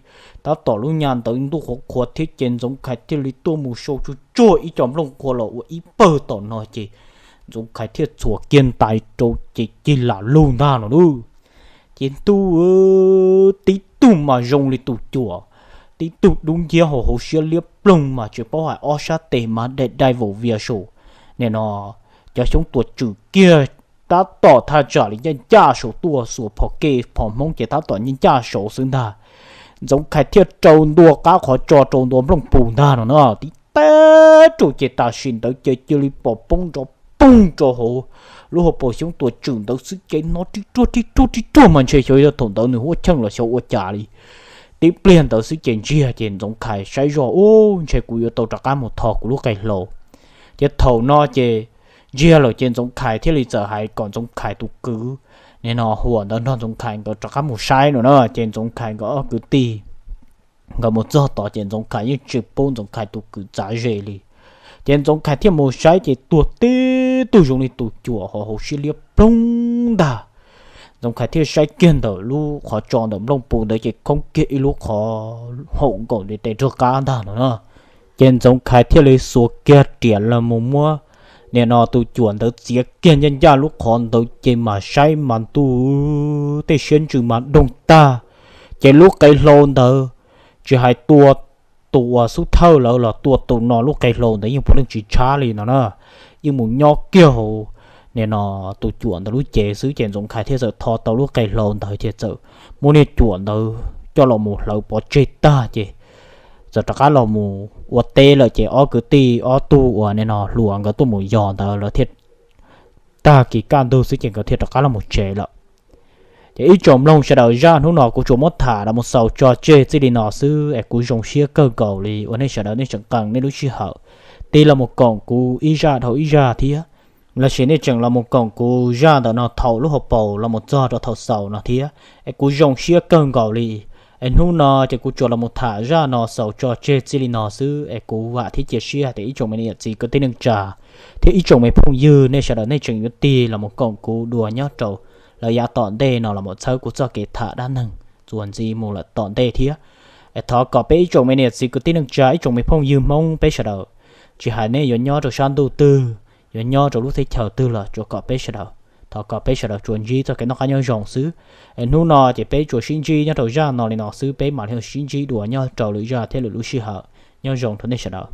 tab tom lub nyab ntawd ntuj qhuav qhuav thiab ces Ntxoov Khais thiaj li tuaj mus sau tsuag tsuag ib co nplooj qhuav los ua ib pawg tom no ces Ntxoov Khais thiaj txhuam kiag ntais rau ces cig lam lug ntag no nawb. Ces ntuj, tib tug mas zoo li tus cuam, tib tug dub nciab hauv hauv siab liab ploog mas tsis paub hais ob sab tes mas dai dai vaum vias saum. Nim no cov xyoob tuam tswm kiag tab tom thaj tsam li ncaj ncaj saud tuaj, xuas phom kev phom hmoob ces tab tom ncaj ncaj saud xwb ntag. Ntxoov Khais thiaj rau ntua qab qhov tso rau ntua nplooj pus ntag no na, tib teb rau ces tam sim ntawd ces cia li pom poob nrov poog rau hauv lub hauv paus xyoob tua tswm ntawd xwb ces hnov ri ruag ri ruag ri ruag mas ntshe xyov thaum ntawd nws huab cheej los xyov ua cas li. Tib pliag ntawd xwb ces ntsiag ces Ntxoov Khais saib zoj, ub, ntshe kuv yuav tau rov qab mus tho kuv lub qe hlau. Ces thaum no ces ntsiag lawm ces Ntxoov Khais thiaj li txawm hais kom Ntxoov Khais tus kwv nim no Huam ntawd nrog Ntxoov Khais nkawd rov qab mus saib no na. Ces Ntxoov Khais nkawd ob kwv tij nkawd mus txog tod ces Ntxoov Khais yeej tsis pub Ntxoov Khais tus kwv txav ze li. Ces Ntxoov Khais thiaj mus saib ces tuag tib tug zoo li tus cuam hauv hauv siab liab ploog ntag. Ntxoov Khais thiaj saib kiag ntawm lub qhov tso ntawm nplooj pus ntawd ces khoob kiag ib lub qhov haum nkaus li tes rog qab ntag no na. Ces Ntxoov Khais thiaj li xuas kiag riam los mus muab nim no tus cuam ntawd txiav kiag ncaj ncaj lub qhov ntawd ces mas saib mas ntuj, tej siab ntsws mas doog tag. Ces lub qe hlau ntawd tsis hais tua tus uas xub thawj lawm los tua tus no lub qe hlau ntawd yeej puav leej tsis tshab li no na. Yeej mus nyob kiag hauv nim no tus cuam ntawd lub cev xwb ces Ntxoov Khais thiaj txawm tho tau lub qe hlau ntawd ces txawm muab niag cuam ntawd coj los mus hlawv pov tseg tag ces txawm rov qab los mus ua teb lawm ces ob kwv tij ob tug uas nim no hluas nkawd tuaj mus yos ntawd lawv thiaj tag kis kaj ntug xwb ces nkawd thiaj rov qab los mus tsev lawm. Ces ib tsoom mloog sawv daws, zaj hnub no kuv tsuas muab tham los mus xaus tso tseg txij li no xwb es kuv zoo siab kawg nkaus li uas nej sawv daws nej tseem qee nej lub sij hawm tig los mus koom kuv ib zaj dhau ib zaj thiab. Los sis nej tseem los mus koom kuv zaj ntawm no thaum lub hauv paus los mus txog rau thaum xaus no thiab es kuv zoo siab kawg nkaus li. Es hnub no ces kuv tsuas los mus tham zaj no xaus tso tseg txij li no xwb es kuv vam thiab cia siab hais tias ib tsoom me niam txiv kwv tij neej tsa thiab ib tsoom me phooj ywg nej sawv daws nej tseem yuav tig los mus koom kuv dua nyob rau lawm yav tom ntej no los mus txhawb kuv txoj kev tham dab neeg txuas ntxiv mus lawm tom ntej thiab. Es thov kom peb ib tsoom me niam txiv kwv tij neej tsa ib tsoom me phooj ywg Hmoob peb sawv daws, tsis hais nej yuav nyob rau sab ntuj twg, yuav nyob rau lub teb chaws twg los tsuas kom peb sawv daws, thov kom peb sawv daws tsuas ntsib txoj kev noj qab nyob zoo xwb. Es hnub no ces peb tsuas sib ntsib nyob rau zaj no li no xwb, peb mam li sib ntsib dua nyob rau lwm zaj thiab lwm lub sij hawm. Nyob zoo rau nej sawv daws.